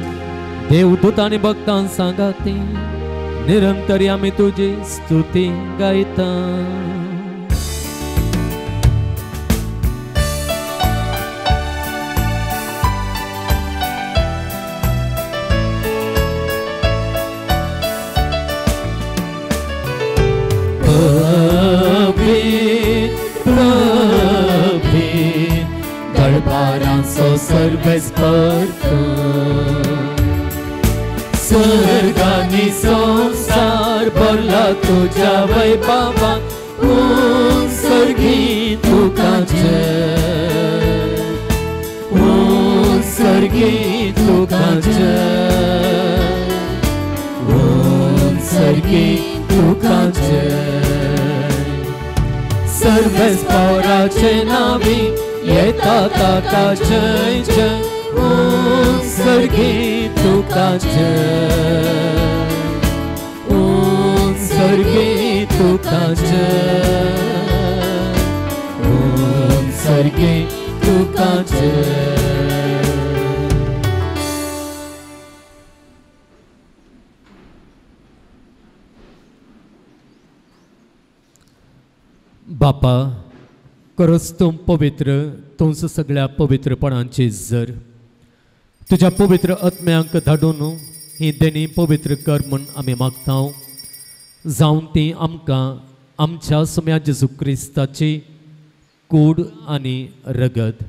देवदूत आनी भक्तां सांगाती निरंतर आमी तुजी स्तुती गायता। दरबारांचो सर्वेस्पर सर्गानी संसार भरला तुज्या वैभवान, सर्गी तुका जय, सर्गी तुका जय, सर्गी तुका जय। सर्वेस्पोराचे नावी येता ताका जय जय, सर्गी तुका जय, सर्गी तुका जय, सर्गी तुका जय। बापा, खरोच तूं पवित्र, तूंच सगळ्या पवित्रपणांची जर तुज्या पवित्र आत्म्यांक धाडून ही देणी पवित्र कर म्हूण आमी मागता, जावन ती आमकां आमच्या सोम्या जेजू क्रिस्ताची कूड आनी रगत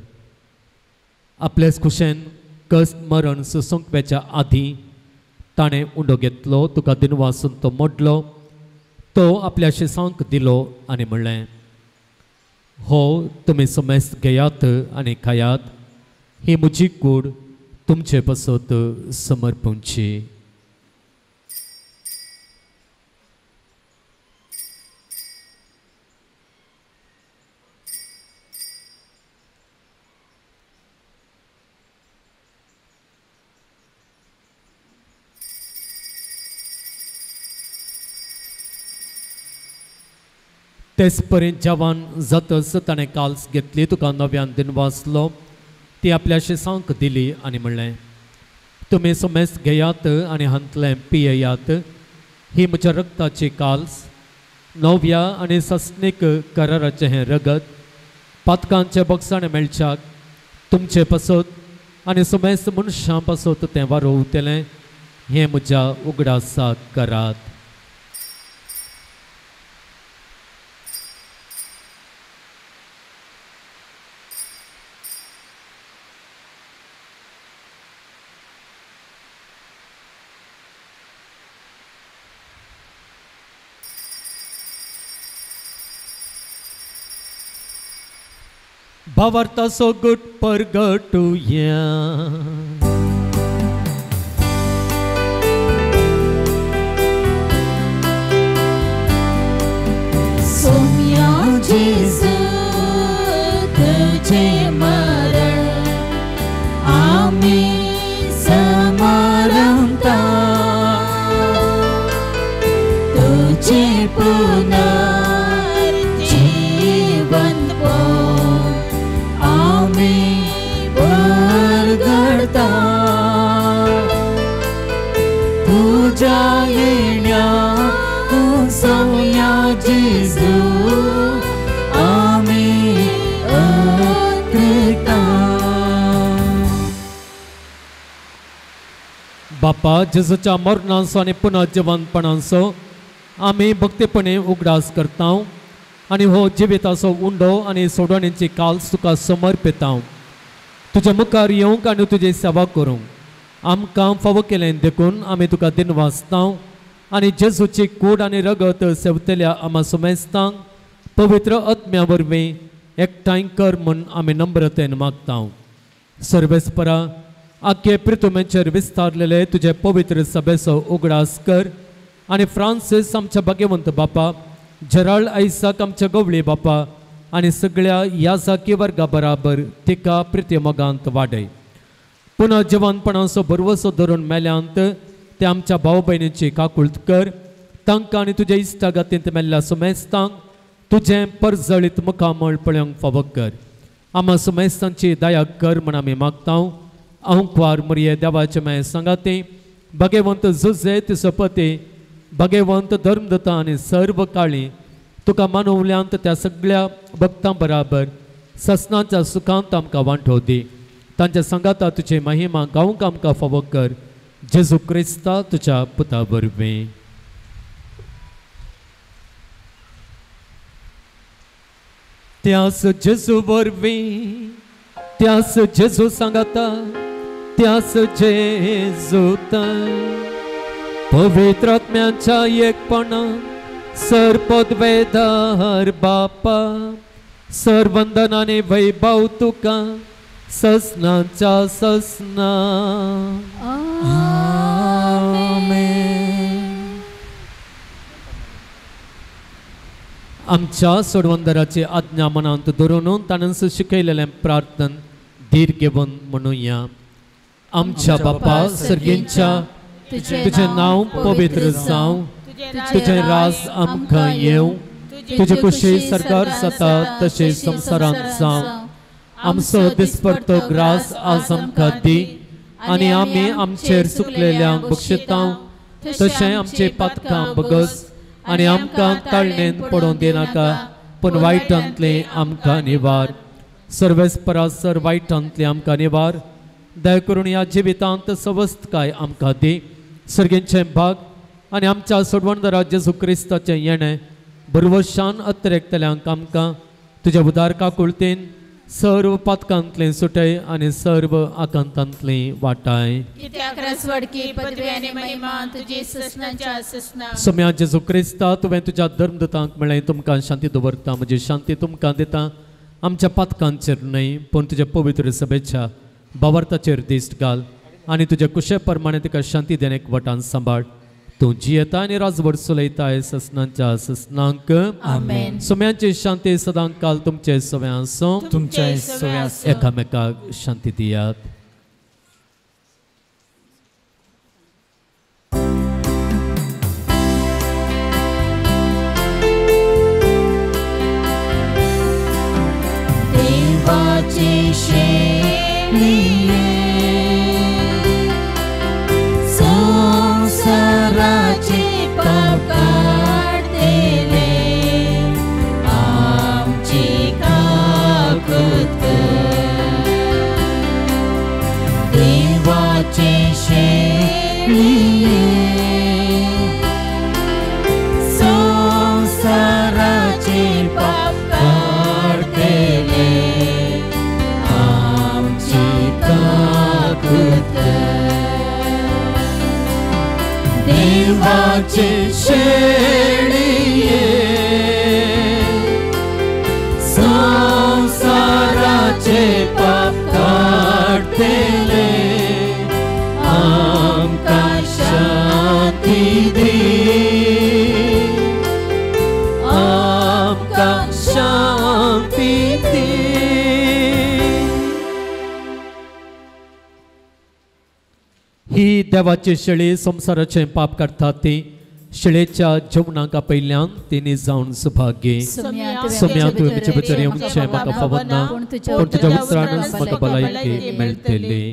आपल्याच खुशेन कस मरण सोंपच्या आदीं ताणें उंडो घेतलो, तुका दिनवासून तो मोडलो, तो आपल्या शिसांक दिलो आनी म्हणलें, हो तुमी समेस्त घेयात आनी खायात, ही म्हजी कूड तुमचे पासत समर्पणची। तेच पर्यंत जवान जातच ताणें काल्स घेतली, तुका नव्यान दिनवासलो, ती आपल्या शिसांक दिली आनी म्हणलें, तुमी समेस्त घेयात आनी हांतलें पियेयात, ही म्हज्या रक्ताची काल्स, नव्या आनी सस्नीक कराराचें हें रगत पातकांचे बक्षाणे मेळच्याक तुमचे पासत आनी समेस्त मनशां पासत तें वारोवतलें, हें म्हज्या उगडासाक करात। भावार्थाचो गुट परगटुया। सोम्या जेजू तुझे मरण आमी समारंभता, तुझे पुनर्जीवन आमी बरगडता, तुझ्या येण्या सोम्या जेजू आमी अकृता। बापा, जेजूच्या मरणाचो आनी पुनर्जिवंतपणाचो आमी भक्तीपणे उगडास करता आनी हो जिविताचो उंडो आनी सोडवणेची काल्स तुका समर्पिता। तुज्या मुखार येवंक आनी तुजी सेवा करूंक आमकां फावो केलें देखून आमी तुका दिनवासता आनी जेजूची कूड आनी रगत सेवतल्या आमा सुमेस्तांक पवित्र आत्म्या वरवीं एकठांय कर म्हूण आमी नम्रतेन मागता। सर्वेस्परा, आख्खे प्रितुमेचेर विस्तारलेले तुजे पवित्र सभेचो उगडास कर आनी फ्रांसीस आमच्या भाग्यवंत बापा, जेराल्ड आयसाक आमच्या गवळी बापा आनी सगळ्या याजाकी वर्गा बराबर तिका प्रिती मोगांत वाडय। पुनः जिवनपणाचो भरवसो धरून मेल्यांत ते आमच्या भाव भयणीची काकुळट कर। तांकां आनी तुज्या इश्टागतींत मेल्ल्या सुमेस्तांक तुजें परजळीत मुखामळ पळोवंक फावो कर। आमा सुमेस्तांची दया कर म्हूण आमी मागता। अंकवार मुरये देवाचे माये सांगाती भगवंत जुजे तिसपती भगवंत धर्मदत्ता आनी सर्व काळी तुका मानवल्यांत त्या सगळ्या भक्तां बराबर ससनाच्या सुखांत आमकां वांटो दी। तांच्या सांगाता तुजी महिमा गावंक आमकां फावो कर। जेजू क्रिस्ता तुज्या पुता वरवीं। त्यास जेजू वरवीं, त्यास जेजू सांगाता, त्यास जेजूता पवित्र आत्म्याच्या एकपणा सर पदवेदार बापा, सर वंदनाने वैभव तुका ससनाच्या ससना। आमेन। आमच्या सोडवंदराची आज्ञा मनांत धरून ताणें शिकयलेलें प्रार्थन धीर घेवन म्हणुया। आमच्या बापा सर्गेंच्या, तुजें नांव पवित्र जावं, तुजें राज आमकां येवं, तुजे कुशी सरकार जाता तशें संवसारांत जावं। आमचो दिसपडतो ग्रास आज आमकां दी आनी आमी आमचेर चुकलेल्यांक बक्षिता तशें आमचे पातकां बगस आनी आमकां ताळणेन पडोवन दिनाका, पूण वायटांतलें आमकां निवार। सर्वेस्परा सर वायटांतलें आमकां निवार। दया करून ह्या जिवितांत सवस्तकाय आमकां दी। सर्गेंचें भाग आनी आमच्या सोडवणदारा जेजू क्रिस्ताचें येणें बरवशान अत्रेकतल्यांक आमकां तुज्या उदार काकुळतेन सर्व पातकांतलें सुटय आनी सर्व आकांतांतलें वाटाय। सोम्या जेजू क्रिस्ता, तुवें तुज्या धर्मदूतांक म्हळें तुमकां शांती दवरता, म्हजी शांती तुमकां दिता। आमच्या पातकांचेर न्हय पूण तुज्या पवित्र सभेच्या भावार्थाचेर दिश्ट घाल आनी तुज्या कुशे प्रमाणे तुका शांती देणेक वटान सांबाळ। तूं जियेता आनी राजवट चलयताय ससनांच्या ससनांक। आमेन। सोम्यांची शांती सदां काल तुमचे सव्या आसूं, तुमचे सव्या आसूं। एकामेकाक शांती दियात। देवाची शेळये संसाराचे पाप काडतले, आमची काकूत कर। देवाचे शेळये संसाराचे पाप काडतले, आमची काकूत कर। देवाचे शेळये संसाराचे पाप काडतले, आमकां शांती दी, आमकां शांती दी। ही देवाची शेळी संवसाराचें पाप काडटा ती शेळेच्या जेवणाक आपयल्ल्यान तिणी जावन सुभाग्य। सोम्या तुवें म्हजे भितर येवचें म्हाका फावना, पूण तुज्या उतरानच म्हाका भलायकी मेळटली।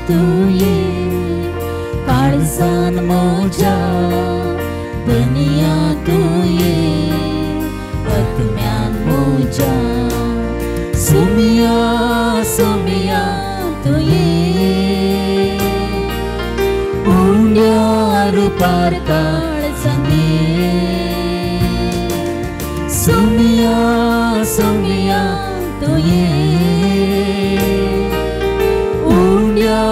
तुये काळजान मोजा धनिया तुये आत्म्यान मोजा सुमिया सुमिया तुये उंड्या रुपार काळजांनी सुमिया सुमिया तुये उंड्या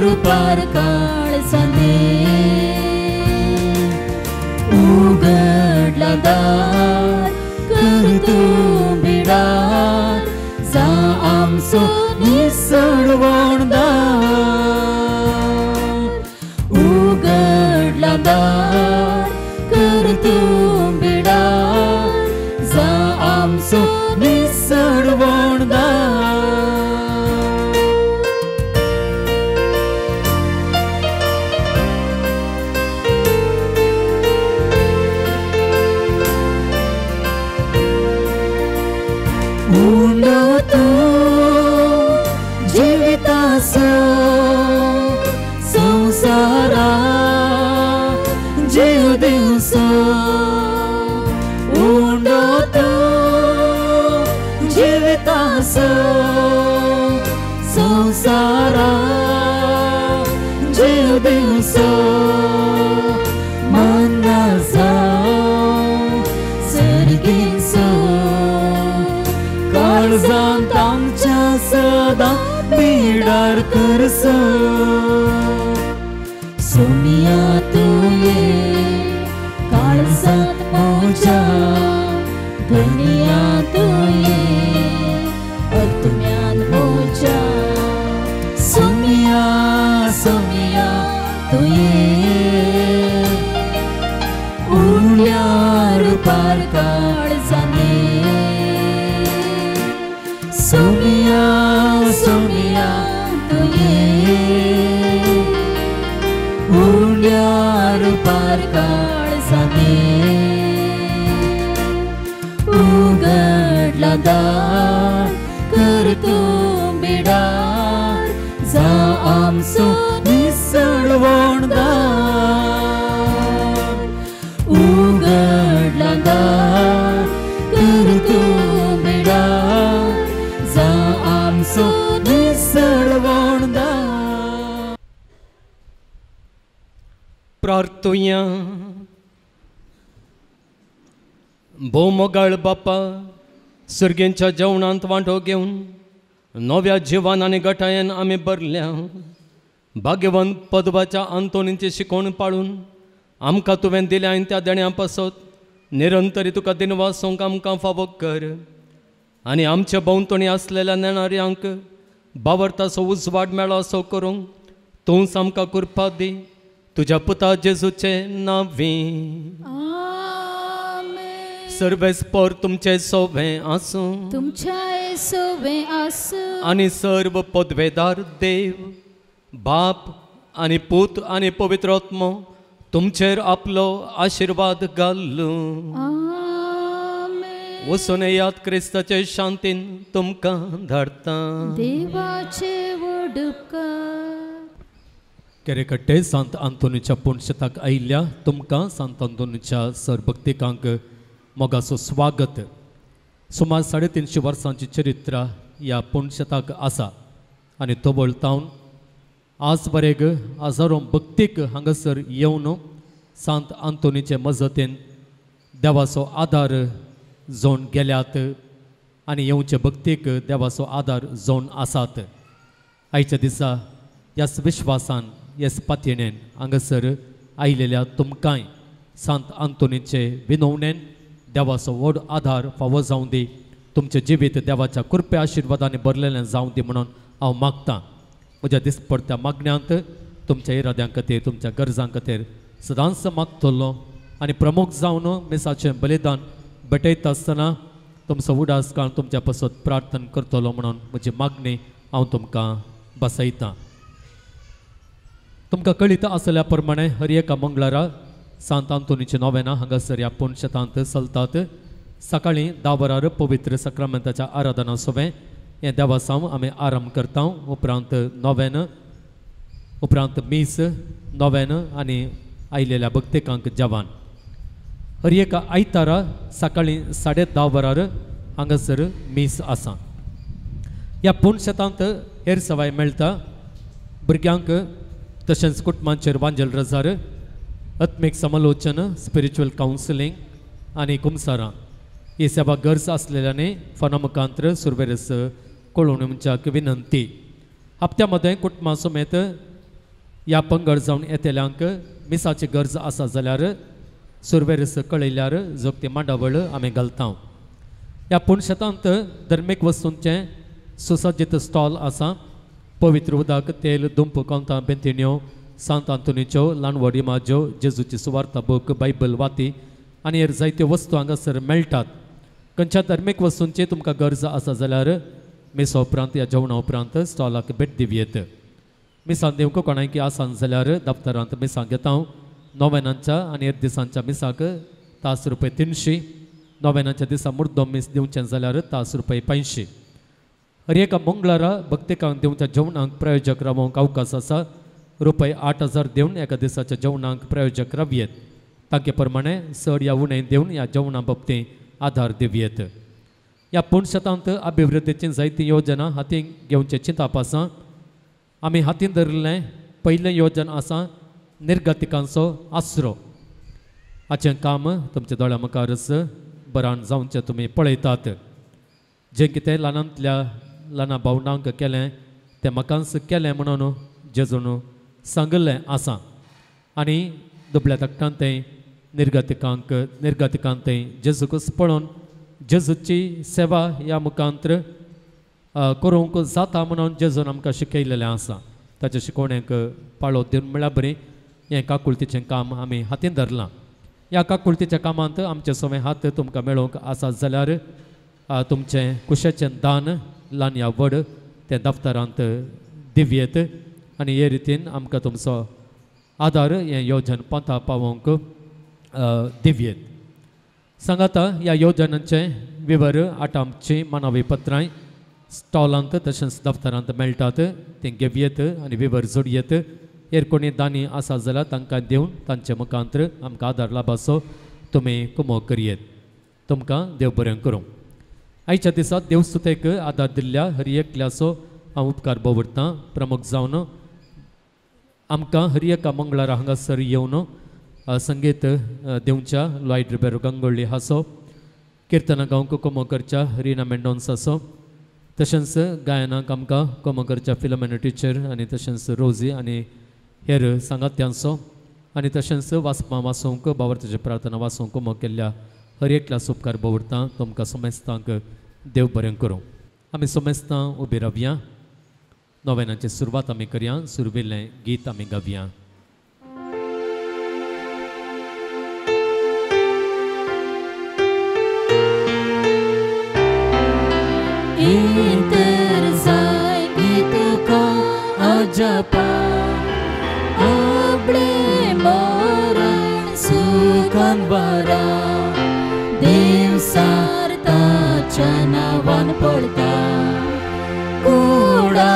रुपार काळजांनी उगडला दार कर तूं बिडार जा आमचो निसळवण दार उगडला दार कर तूं बिडार जा आमचो निसळवण दार उंडो तूं जिविताचो संवसारा जीव दिवसो उंडो तूं जिविताचो संवसारा जीव दिवसो मना जावं सर्गीचो काळजांत आमच्या सदां बिडार करसो सुमिया तुये काळजांत मोजा धनिया तुये आत्म्यान मोजा सुमिया सुमिया तुये उंड्या रुपार काळजांनी सुमिया सुमिया तुये उंड्या रुपार काळजांनी उगडला दार कर तूं बिडार जा आमचो निसळवण दार उगडला दार कर तूं बिडार जा आमचो निसळवण दार. प्रार्थुया. भोव मोगाळ बापा, सर्गेंच्या जेवणांत वांटो घेवन नव्या जिवान आनी गटायेन आमी भरल्या. भाग्यवंत पदवाच्या आंतोनीची शिकवण पाळून आमकां तुवें दिल्या आनी त्या देण्या पासत निरंतरी तुका दिनवासूंक आमकां फावो कर आनी आमचे भोंवतणी आसलेल्या नेणाऱ्यांक बावरताचो उजवाड मेळो असो करूंक तूंच आमकां कृपा दी. तुज्या पुता जेजूचे नांवी. सर्वेस्पर तुमचे सोवे आसूं, तुमच्या सोवे आसूं. आनी सर्व पदवेदार देव बाप आनी पूत आनी पवित्र आत्मो तुमचेर आपलो आशिर्वाद घालूं. वचून येयात क्रिस्ताचे शांतीन तुमकां धाडटा. देवाचे वडुपकार. केरेकट्टे सांत आंतोनीच्या पुणशेताक आयिल्ल्या तुमकां सांत आंतोनीच्या सरभक्तिकांक मोगाचो स्वागत. सुमार 350 वर्सांची चरित्र ह्या पुणशेताक आसा आनी तोबळ तावन आज बरेक हजारो भक्तीक हांगासर येवन सांत आंतोनीचे मजतीन देवाचो आदार जोन गेल्यात आनी येवचे भक्तीक देवाचो आदार जोन आसात. आयच्या दिसा ह्याच विश्वासान ह्याच पातयेन हांगासर आयिल्ल्या तुमकांय सांत आंतोनीचे विनवणेन देवाचो व्हड आदार फावो जावं दी. तुमचें जिवीत देवाच्या कृपे आशिर्वादांनी भरलेलें जावं दी म्हणून हांव मागतां. म्हज्या दिसपडत्या मागण्यांत तुमच्या इराद्यां खातीर तुमच्या गरजां खातीर सदांच मागतलो आनी प्रमुख जावन मिसाचें बलिदान भेटयता आसतना तुमचो उडास काळ तुमच्या पासत प्रार्थना करतलो म्हणून म्हजी मागणी हांव तुमकां बसयतां. तुमकां कळीत आसल्या प्रमाणे हर एका मंगळारा सांत आंतोनीची नोवेना हांगासर ह्या पुणशेतांत चलतात. सकाळीं 10 वरार पवित्र साक्रामेंताच्या आराधना सोवें हें देवासांव आमी आरंभ करता. उपरांत नोवेन उपरांत मीस नोवेन आनी आयलेल्या भक्तिकांक जेवण. हर एका आयतारा सकाळीं 10:30 वरार हांगासर मीस आसा. ह्या पुणशेतांत हेर सवाय मेळटा. भुरग्यांक तशेंच कुटुंबांचेर वांजेल रजार, आत्मीक समालोचन, स्पिरिच्युअल कावन्सिलींग आनी कुमसारां ही सेवा गरज आसलेल्यानी फोना मुखांत्र सुरवेरस कळोवन म्हणच्याक विनंती. हप्त्या मदें कुटुंबां समेत ह्या पंगड जावन येतल्यांक मिसाची गरज आसा जाल्यार सुरवेरस कळयल्यार जोगती मांडावळ आमी घालता. ह्या पुणशेतांत धर्मीक वस्तूंचें सुसज्जित स्टॉल आसा. पवित्र उदक, तेल, दुंप, कोंतां, बेंतिण्यो, सांत आंतोनीच्यो ल्हान व्हड इमाज्यो, जेजूची सुवार्ता बूक, बायबल, वाती आनी हेर जायत्यो वस्तू हांगासर मेळटात. खंयच्या धर्मीक वस्तूंची तुमकां गरज आसा जाल्यार मिसा उपरांत ह्या जेवणा उपरांत स्टॉलाक भेट दिवयेत. मिसां दिवंक कोणायकी आसान जाल्यार दफ्तरांत मिसां घेता. नोवेनांच्या आनी हेर दिसांच्या मिसाक तास रुपये 300, नोवेनांच्या दिसा मुर्दो मीस दिवचें जाल्यार तास रुपये 500. हर एका मंगळारा भक्तिकांक दिवच्या जेवणाक प्रायोजक रावोंक अवकाश आसा. रुपये 8,000 दिवन एका दिसाच्या जेवणाक प्रायोजक रावयेत. तांचे प्रमाणे चड या उणें दिवन ह्या जेवणा बाबतींत आधार दिवयेत. ह्या पुणशेतांत अभिवृद्धीची जायती योजना हातीं घेवचें चिंताप आसा. आमी हातीन धरिल्लें पयलें योजन आसा निर्गतिकांचो आसरो. हाचें काम तुमच्या दोळ्या मुखारच बरान जावचें तुमी पळयतात. जें कितें ल्हानांतल्या ल्हाना भावनांक केलें तें म्हाकाच केलें म्हणून जेजून सांगिल्लें आसा. आनी दुबळ्या धाकटान तें निर्गतिकांक तें जेजूकच पळोवन जेजूची सेवा ह्या मुखांत्र करूंक जाता म्हणून जेजून आमकां शिकयलेलें आसा. ताच्या शिकवणेक पाळो दिवन म्हळ्यार बरी हें काकुळतीचें काम आमी हातीन धरलां. ह्या काकुळतीच्या कामांत आमचे सवे हात तुमकां मेळोवंक आसा जाल्यार तुमचें कुशेचें दान ल्हान या व्हड तें दफ्तरांत दिवयेत आनी हे रितीन आमकां तुमचो आदार हें योजन पंथा पावोवंक दिवयेत. सांगाता ह्या योजनांचें विवर आठांची मानवी पत्रां स्टॉलांत तशेंच दफ्तरांत मेळटात. तें घेवयेत आनी विवर जोडयेत. हेर कोणी दानी आसा जाल्यार तांकां दिवन तांचे मुखांत्र आमकां आदार लाभाचो तुमी कुमो करयेत. तुमकां देव बरें करूं. आयच्या दिसा देवस्तुतेक आदार दिल्ल्या हर एकल्याचो हांव उपकार बोवडतां. प्रमुख जावन आमकां हर एका मंगळारा हांगासर येवन संगीत दिवच्या लॉयड रिबेरो गंगोळ्ळी हाचो, किर्तनां गावंक कोमो करच्या रिना मेंडोन्साचो, तशेंच गायनाक आमकां कोमो करच्या फिलोमेना टिचर आनी तशेंच रोजी आनी हेर सांगात्यांचो आनी तशेंच वाचपां वाचूंक बावर्ताची प्रार्थना वाचूंक कोमो केल्ल्या हर एकल्याचो उपकार बोवडतां. तुमकां समेस्तांक देव बरें करूं. आमी समेस्तां उबी रावया. नोवेनाची सुरवात आमी करया. सुरविल्लें गीत आमी गावया. इंतर जाय तुका अजपा आपले मरण सुखान वरा देव सारताच्या नांवान पडता कुडा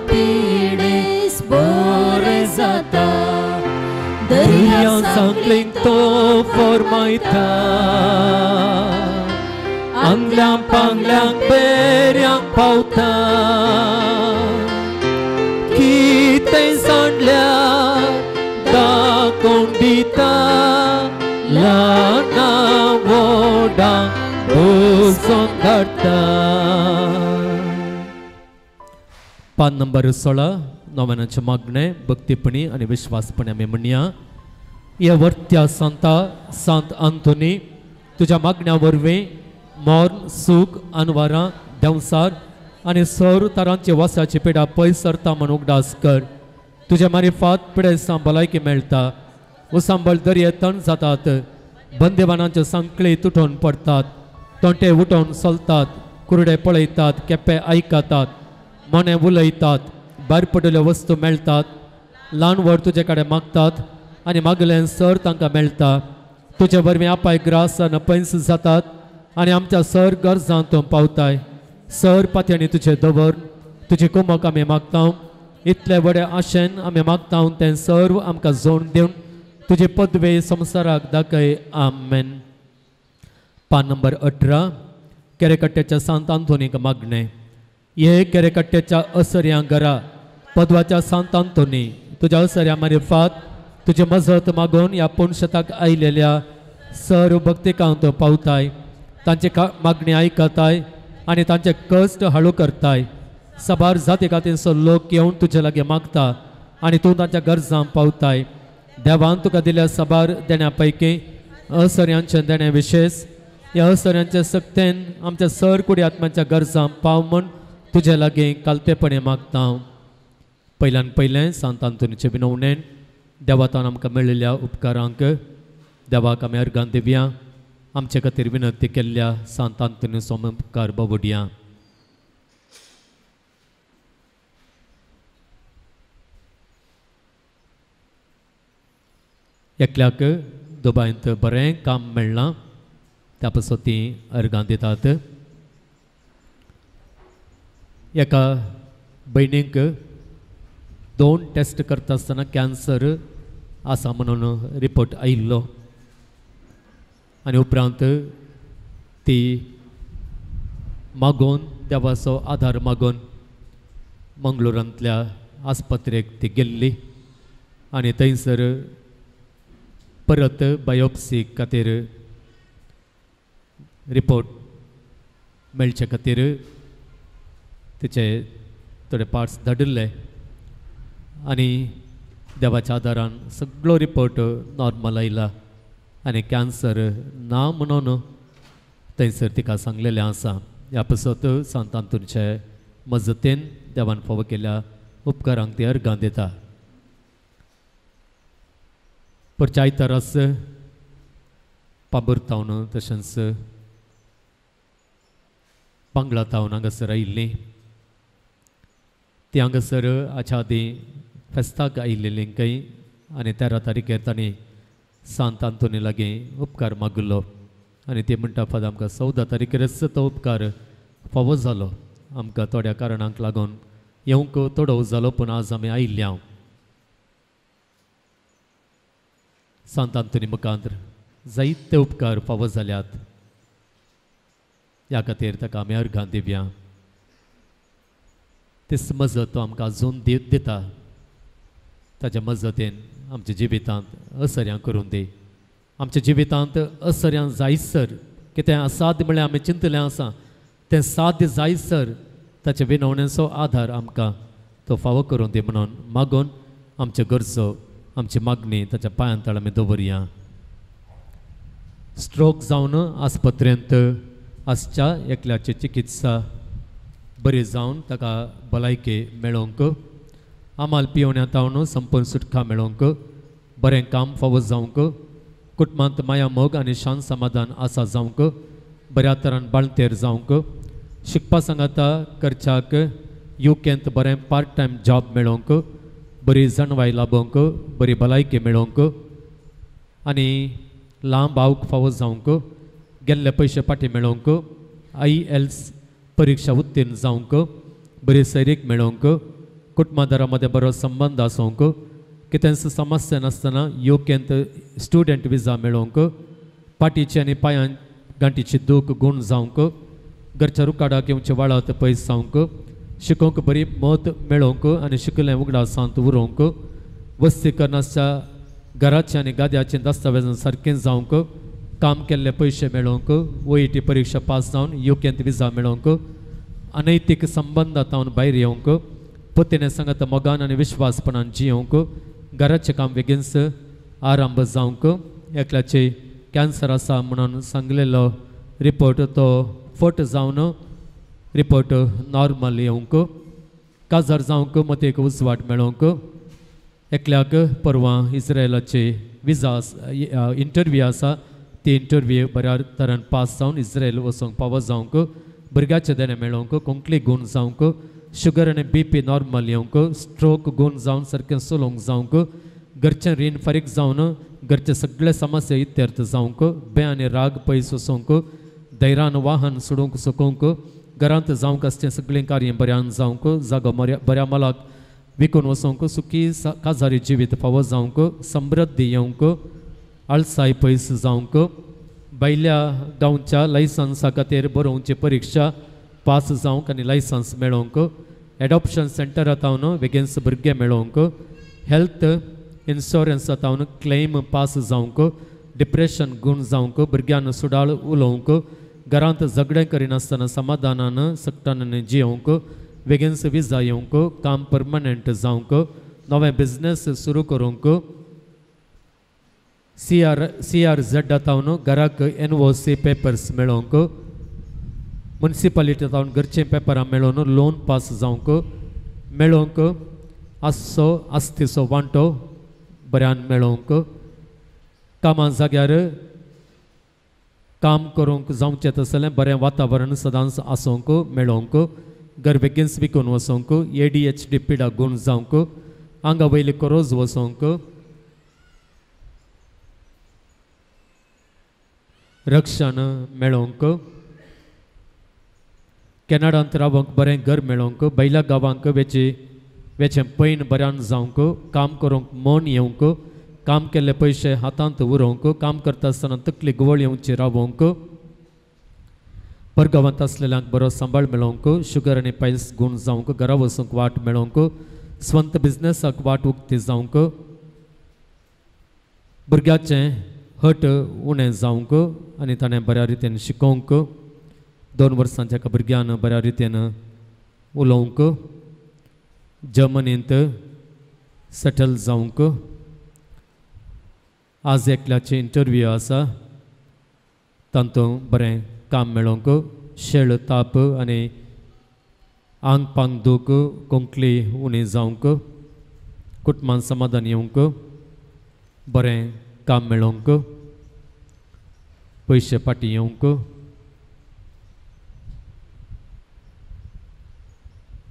पिडेस बोरे जाता दर्या सांकलींक तो फरमायता आंगल्यांक पांगल्यांक बेऱ्यांक पावता कितें सांडल्यार दाखोवन दिता ल्हाना व्हडांक बसोवन धाडटा. पान नंबर 16 नोवेनाचें मागणें भक्तीपणी आनी विश्वासपणी आमी म्हणया. ह्या वर्त्या सांता सांत आंतोनी तुज्या मागण्या वरवीं मर्ण सूख अनवारां देंवसार आनी सर तरांची वासाची पिडा पयस सरता म्हूण उगडास कर. तुज्या मारिफात पिडेसां भलायकी मेळटा, उसांबळ दर्ये तण जातात, बंदेवानांच्यो सांकळी तुटोवन पडटात, तोंटे उठोवन चलतात, कुरडे पळयतात, केप्पे आयकतात, मोने उलयतात, भायर पडिल्ल्यो वस्तू मेळटात, ल्हान व्हड तुजे कडेन मागतात आनी मागलें सर तांकां मेळटा. तुजे वरवीं आपाय ग्रास आनी पयस जातात आनी आमच्या सर गरजां तूं पावताय. सर पात्यांनी तुजें दवर, तुजी कुमक आमी मागता. इतले व्हडे आशेन आमी मागता तें सर्व आमकां जोड दिवन तुजे पदवे संवसाराक दाखय. आमेन. पान नंबर 18 केरेकट्ट्याच्या सांत आंतोनीक मागणें. हे केरेकट्ट्याच्या असर्या घरा पदवाच्या सांत आंतोनी तुज्या असर्या मारिफात तुजे मजत मागून ह्या पुणशताक आयलेल्या सर्व भक्तिकांत पावताय, तांचे मागणी आयकताय आनी तांचे कश्ट हाळू करताय. सबार जाती खातीरचो लोक येवन तुजे लागीं मागता आनी तूं तांच्या गरजां पावताय. देवान तुका दिल्या सबार देण्या पैकी असर्यांचें देणें विशेश ह्या असर्यांच्या सक्तेन आमच्या सर कुडी आत्म्यांच्या गरजां पाव म्हूण तुजे लागीं कालतेपणे मागता. पयल्यान पयलें सांत आंतोनीचे विनवणेन देवातान आमकां मेळिल्ल्या उपकारांक देवाक आमी अर्गां दिवया. आमचे खातीर विनंती केल्ल्या सांत आंतोनीचो उपकार बाबुडया. एकल्याक दुबायंत बरें काम मेळ्ळां त्या पासत तीं अर्गां दितात. एका भयणीक 2 टेस्ट करता आसतना कॅन्सर आसा म्हणून रिपोर्ट आयिल्लो आनी उपरांत ती मागून देवाचो आदार मागून मंगळुरांतल्या आस्पत्रेक ती गेल्ली आनी थंयसर परत बायोप्सी खातीर रिपोर्ट मेळचे खातीर तिचे थोडे पार्ट्स धाडिल्ले आनी देवाच्या आदारान सगळो रिपोर्ट नॉर्मल आयला आनी कॅन्सर ना म्हणून थंयसर तिका सांगलेलें आसा. ह्या पासत सांत आंतोनीचे मजतीन देवान फावो केल्ल्या उपकारांक ती अर्गां दिता. परच्या आयतारास पाबुरतावन तशेंच बांगला तावन हांगासर आयिल्लीं ती हांगासर हाच्या आदीं फेस्ताक आयिल्लीं खंय आनी 13 तारखेर तांणी सांत आंतोनी लागीं उपकार मागिल्लो आनी ते म्हणटा फादर आमकां 14 तारखेरच तो उपकार फावो जालो. आमकां थोड्या कारणांक लागून येवंक थोडो जालो पूण आज आमी आयिल्ले हांव. सांत आंतोनी मुखांत जायते उपकार फावो जाल्यात ह्या खातीर ताका आमी अर्गां दिवया. तीच मजत तो आमकां अजून दिता. ताच्या मजतीन आमच्या जिवितांत असर्यां करून दी. आमच्या जिवितांत असर्यां जायसर कितें असाध्य म्हळ्यार आमी चिंतलें आसा तें साध्य जायसर ताच्या विनवणेचो आदार आमकां तो फावो करून दी म्हणून मागून आमच्यो गरजो आमची मागणी ताच्या पांयां तळ आमी दवरया. स्ट्रोक जावन आस्पत्रेंत आसच्या एकल्याची चिकित्सा बरी जावन ताका भलायकी मेळोवंक, आमाल पिवण्या तावन संपूर्ण सुटका मेळोवंक, बरें काम फावो जावंक, कुटुंबांत माया मोग आनी शांत समाधान आसा जावंक, बऱ्या तरान बाळंतेर जावंक, शिकपा सांगाता करच्याक युकेंत बरें पार्ट टायम जॉब मेळोवंक, बरी जाणवाय लाबोवंक, बरी भलायकी मेळोवंक आनी लांब आवक फावो जावंक, गेल्ले पयशे फाटीं मेळोवंक, IELTS परिक्षा उत्तीर्ण जावंक, बरी सैरीक मेळोवंक, कुटुंबादारा मदें बरो संबंद आसूंक, कितेंच समस्या नासतना युकेंत स्टुडंट विजा मेळोवंक, पाटीची आनी पांयां गांठीची दूख गूण जावंक, घरच्या रुकाडाक येवचे वाळात पयस जावंक, शिकोवंक बरी मत मेळोवंक आनी शिकलें उगडासांत उरोवंक, वस्ती करनासच्या घराचें आनी गाद्याचें दस्तावेजां सारकें जावंक, काम केल्ले पयशे मेळोवंक, OET परिक्षा पास जावन युकेंत विजा मेळोवंक, अनैतीक संबंदांत भायर येवंक, पतीने सांगात मोगान आनी विश्वासपणान जियोवंक, घराचें काम बेगीनच आरंभ जावंक, एकल्याचे कॅन्सर आसा म्हणून सांगलेलो रिपोर्ट तो फट जावन रिपोर्ट नॉर्मल येवंक, काजार जावंक मतेक उजवाट मेळोवंक, एकल्याक परवां इस्रायलाची विजा इंटरव्यू आसा ती इंटरव्यू बऱ्या तरान पास जावन इस्रायल वचूंक पावो जावंक, भुरग्याचें देणें मेळोवंक, कोंकणी गूण जावंक, शुगर आनी BP normal येवंक, स्ट्रोक गूण जावन सारकें चलोवंक जावंक, घरचें रीण फारीक जावन घरचे सगळे समस्या इत्यर्थ जावंक, बे आनी राग पयस वचोवंक, धैर्यान वाहन सोडूंक सकोवंक, घरांत जावंक आसचें सगळें कार्य बऱ्यान जावंक, जागो बऱ्या मोलाक विकून वचोंक सुखी काजारी जिवीत फावो जावंक समृद्धी येवंक आळसाय पयस जावंक भायल्या गांवच्या लायसन्सा खातीर बरोवची परिक्षा पास जावंक आनी लायसन्स मेळोवंक एडॉप्शन सेंटरांत हांव वेगेन्स भुरगे मेळोवंक हेल्थ इन्शुरन्सांत हांव क्लेम पास जावंक डिप्रेशन गूण जावंक भुरग्यान सुडाळ उलोवंक घरांत झगडें करिनासतना समाधानान सक्तानान जियोवंक वेगेन्स विजा येवंक काम परमनंट जावंक नवें बिजनेस सुरू करूंक सी आर झेड तावन घराक NOC papers मेळोवंक मुन्सिपालिटी तावन घरचीं पेपरां मेळोवन लोन पास जावंक मेळोवंक आसचो आस्तीचो वांटो बऱ्यान मेळोवंक कामां जाग्यार काम करूंक जावचें तसलें बरें वातावरण सदांच आसूंक मेळोवंक घर बेगीनच विकून वचोंक ADHD पिडा गूण जावंक आंगा वयली कोरोज वचोंक रक्षण मेळोवंक कॅनडांत रावंक बरें घर मेळोवंक बैला गांवांक वेचें पैन बऱ्यान जावंक काम करूंक मन येवंक काम केल्ले पयशे हातांत उरोवंक काम करता आसतना तकली गुवळ येवची रावोवंक परगांवांत आसलेल्यांक बरो सांबाळ मेळोवंक शुगर आनी पायल्स गूण जावंक घरा वचूंक वाट मेळोवंक स्वंत बिजनेसाक वाट उक्ती जावंक भुरग्याचें हट उणें जावंक आनी ताणें बऱ्या रितीन शिकोवंक 2 वर्सांच्या एका भुरग्यान बऱ्या रितीन उलोवंक जर्मनींत सेटल जावंक आज एकल्याची इंटरव्यू आसा तातूंत बरें काम मेळोवंक शेळ ताप आनी आंग पांग दूख कोंकली उणी जावंक कुटुंबान समाधान येवंक बरें काम मेळोवंक पयशे फाटीं येवंक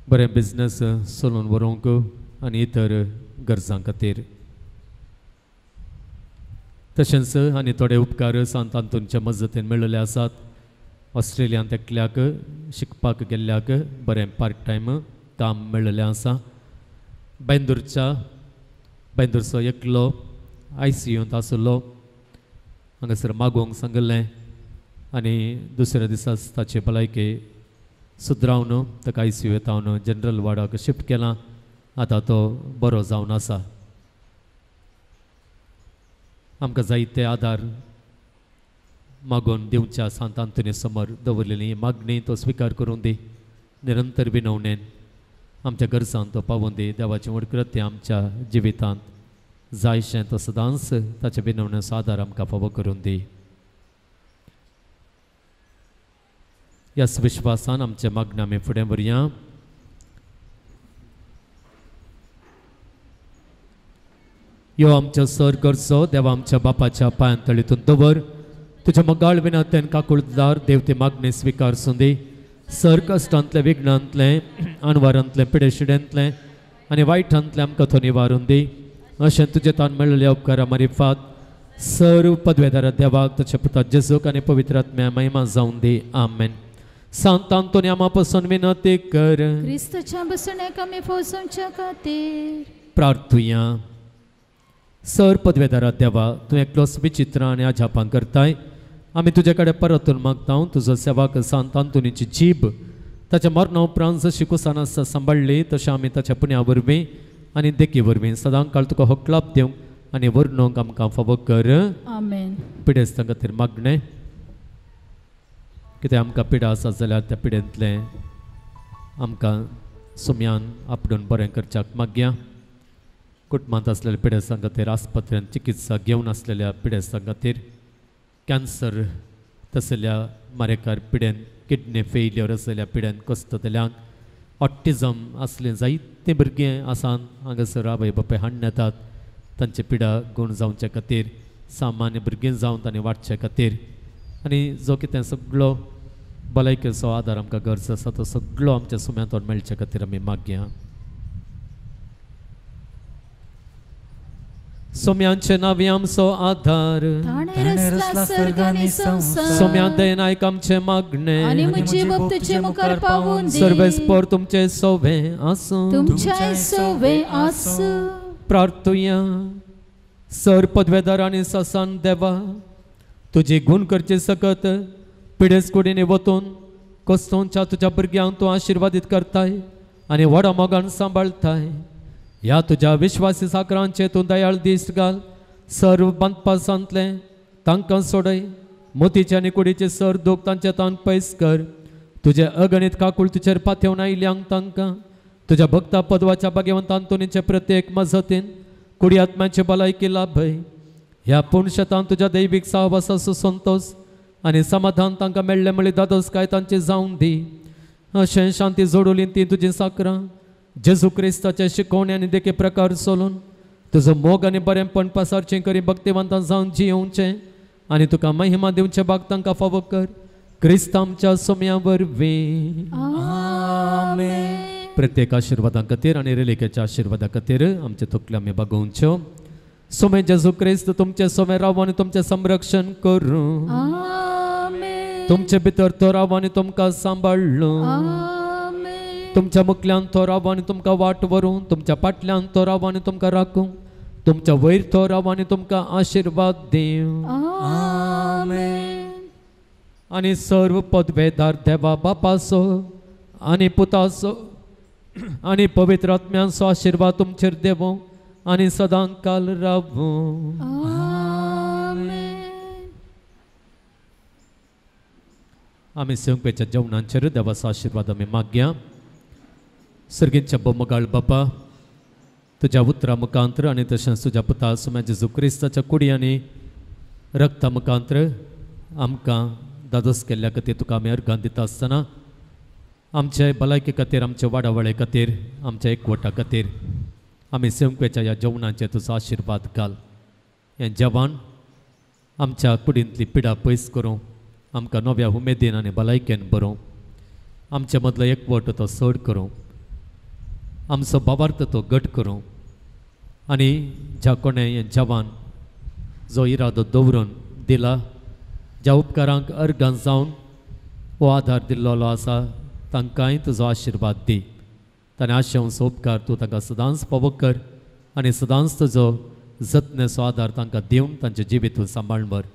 बरें बिजनेस चलोवन व्हरूंक आनी इतर गरजां खातीर तशेंच आनी थोडे उपकार सांत आंतोनच्या मजतीन मेळिल्ले आसात. ऑस्ट्रेलियांत एकल्याक शिकपाक गेल्ल्याक बरें पार्ट टायम काम मेळिल्लें आसा. बेंदूरचो एकलो ICUंत आशिल्लो हांगासर मागोवंक सांगिल्लें आनी दुसऱ्या दिसा ताचे भलायकी सुदरावन ताका ICU येतावन जनरल वार्डाक शिफ्ट केलां. आतां तो बरो जावन आसा. आमकां जायते आदार मागून दिवच्या सांत आंतोनी समोर दवरलेली मागणी तो स्विकार करूं दी. निरंतर विनवणेन आमच्या गरजांत तो पावून दी. देवाचें व्हड कृत्य आमच्या जिवितांत जायशें तो सदांच ताच्या विनवणेचो आदार आमकां फावो करून दी. ह्याच विश्वासान आमच्या मागण्या आमी फुडें व्हरया. यो आमच्या सर गरजो देवा आमच्या बापाच्या पांयां तळीतून दवर. तुज्या मोगाळ विनंतेन काकुळदार देव ती मागणी स्विकार सुंदी. सर कश्टांतलें विघ्नांतलें अणवारांतलें पिडेशिडेंतलें आनी वायटांतलें आमकां तो निवारून दी. अशें तुजें तान मेळिल्ल्या उपकारा मारिफात सर्व पदवेदारा देवाक ताच्या पुता जेजूक आनी पवित्र आत्म्या महिमा जावन दी. आमेन. सांत आंतोनी आमा पासून विनंती कर. क्रिस्ताच्या बसण्याक आमी फौजोवच्या खातीर प्रार्थुया. सर पदवेदारा देवा तूं एकलोच विचित्र आनी अजापां करताय. आमी तुजे कडेन परतून मागता तुजो सेवाक सांत आंतोनीची जीब ताच्या मरणा उपरांत जशी कुसान आसता सांबाळ्ळी तशें आमी ताच्या पुण्या वरवीं आनी देखी वरवीं सदां काळ तुका होकलाप दिवंक आनी वर्णूंक आमकां फावो कर. आमेन. पिडेस्तां खातीर मागणें कितें आमकां पिडा आसा जाल्यार त्या पिडेंतलें आमकां सुम्यान आपडून बरें करच्याक मागया. कुटुंबांत आसलेल्या पिडेस्तां खातीर आस्पत्रेंत चिकित्सा घेवन आसलेल्या पिडेस्तां खातीर कॅन्सर तसल्या मारेकार पिडेन किडनी फेल्यर आसलेल्या पिडेन कसतल्यांक ऑटिजम आसलें जायते भुरगीं आसान हांगासर आवय बापाय हाडून येतात तांचे पिडा गूण जावचे खातीर सामान्य भुरगीं जावन तांणी वाडचे खातीर आनी जो कितें सगळो भलायकेचो आदार आमकां गरज आसा तो सगळो आमच्या सुम्यांतून मेळचे खातीर आमी मागया. सोम्यांचे नावे आमचो आधार सोम्या दयनायक आमचे मागणे आनी म्हजी बाप तुजे मुखार पावून दी सर्वेस्पर तुमचे सोवे आसूं तुमच्या सोवे आसूं. प्रार्थुया. सर पदवेदार आनी ससान देवा तुजी गुण करचे सकत पिडेस कुडीनी वतून कोस्तोंच्या तुज्या भुरग्यांक तूं आशिर्वादीत करताय आनी व्हडा मोगान सांबाळताय. ह्या तुज्या विश्वासी साकरांचे तूं दयाळ दीस घाल. सर्व बांदपासांतलें तांकां सोडय. मोतीचे आनी कुडीचे सर दूख तांचे तान पयस कर. तुजे अगणीत काकूळ तुजेर पाथेवन आयिल्ल्यांक तांकां तुज्या भक्ता पदवाच्या भाग्यवंत आंतोनीचे प्रत्येक मजतीन कुडी आत्म्याचे भलायकी लाभय. ह्या पुणशेतान तुज्या दैवीक सहवासाचो संतोश आनी समाधान तांकां मेळ्ळें म्हळ्ळी दादोस काय तांची जावन दी. अशें शांती जोडुली ती तुजी साकरां जेजू क्रिस्ताचे शिकवणे आनी देखी प्रकार सोलून तुजो मोग आनी बरेंपण पसारचें करी भक्तिवंतां जावन जियोवचें आनी तुका महिमा दिवचें भाग तांकां फावो कर. क्रिस्त आमच्या सोम्या वरवीं. प्रत्येक आशिर्वादां खातीर आनी रेलिकेच्या आशिर्वादा खातीर आमचे थुकले आमी बागोवच्यो. सोमे जेजू क्रिस्त तुमचे सोमे राव आनी तुमचें संरक्षण करूं. तुमचे भितर तो राव आनी तुमकां सांबाळ्ळू. तुमच्या मुखल्यान तो राव आनी तुमकां वाट व्हरूं. तुमच्या फाटल्यान तो राव आनी तुमकां राखूं. तुमच्या वयर तो राव आनी तुमकां आशिर्वाद दिवं. आनी सर्व पदवेदार देवा बापाचो आनी पुताचो आनी पवित्र आत्म्यांचो आशिर्वाद तुमचेर देवो आनी सदां काल रावूं. आमी संपेच्या जेवणांचेर देवाचो आशिर्वाद आमी मागया. सर्गींच्या बोमगाळ बापा तुज्या उतरा मुखांत्र आनी तशेंच तुज्या पुता सुम्या जेजू क्रिस्ताच्या कुडी आनी रक्ता मुखांत्र आमकां दादोस केल्ल्या खातीर तुका आमी अर्घां दिता आसतना आमचे भलायके खातीर आमचे वाडावळे खातीर आमच्या एकवटा खातीर आमी संपेच्या ह्या जेवणाचेर तुजो आशिर्वाद घाल. हें जेवण आमच्या कुडींतली पिडा पयस करूं. आमकां नव्या उमेदीन आनी भलायकेन बरोवं. आमचे मदलो एकवट तो चड करूं. आमचो भावार्थ तो घट करूं. आनी ज्या कोणें हें जेवण जो इरादो दवरून दिला ज्या उपकारांक अर्गां जावन हो आधार दिल्लो आसा तांकांय तुजो आशिर्वाद दी. ताणें आशेवचो उपकार तूं तांकां सदांच पावो कर आनी सदांच तुजो जतनेचो आधार तांकां दिवन तांचें जिवीत तूं सांबाळून व्हर.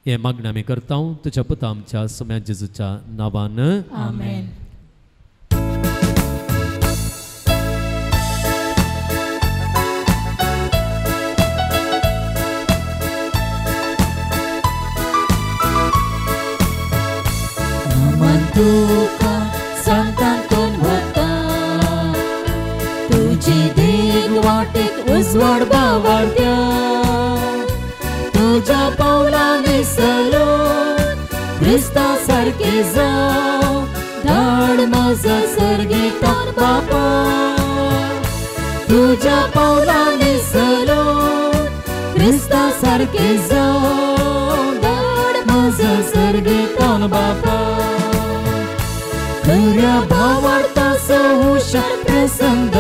हें मागणें आमी करता तुज्या पुता आमच्या सोम्या जेजूच्या नांवान. आमेन. तुका सांतांतून वता तुजी देग वाटेक उजवाड बावडत्या तुज्या पावलांनी सरून क्रिस्ता सारके जावं धाड म्हजो सर्गीतान बापा तुज्या पावलांनी सरून क्रिस्ता सारके जावं धाड म्हजो सर्गीतान बापा. खऱ्या भावार्थाचो हुशार प्रसंग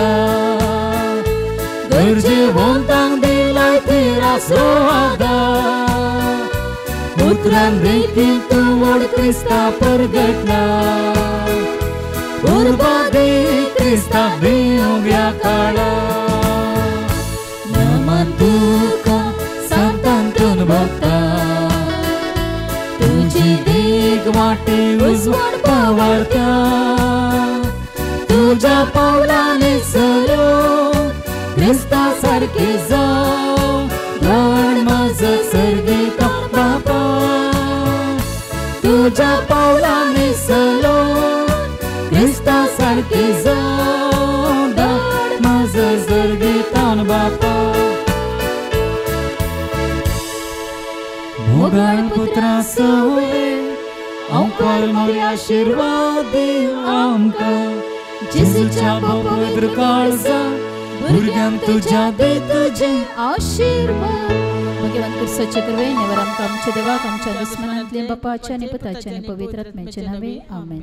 गरजेवंतांक दिलाय थिराचो आदार उतरान देखील तूं व्हड क्रिस्ता परगटला उर्बा दी क्रिस्ताक दिवंक ह्या काळार. नमन तुका सांतांतून भोगता तुजी देग वाटे उजवाड पावरता तुज्या पावलांनी सरून क्रिस्ता सारके जावं धाड म्हजो सर्गीता बापा तुज्या पावलांनी सरून क्रिस्ता सारके जावं धाड म्हजो सर्गीता बापा. मोगाळ पुत्रा सवे अंकार मोरी आशिर्वाद दी आमकां जेजूच्या पवित्र काळजा भुरग्यांक तुज्या दे तुजे आशिर्वाद. भगवान क्रिस्ताचे कृपेन नेवर आमकां आमच्या देवाक आमच्या दुस्मनांतल्या बापाच्या आनी पुताच्या आनी पवित्र आत्म्याच्या नांवे. आमेन.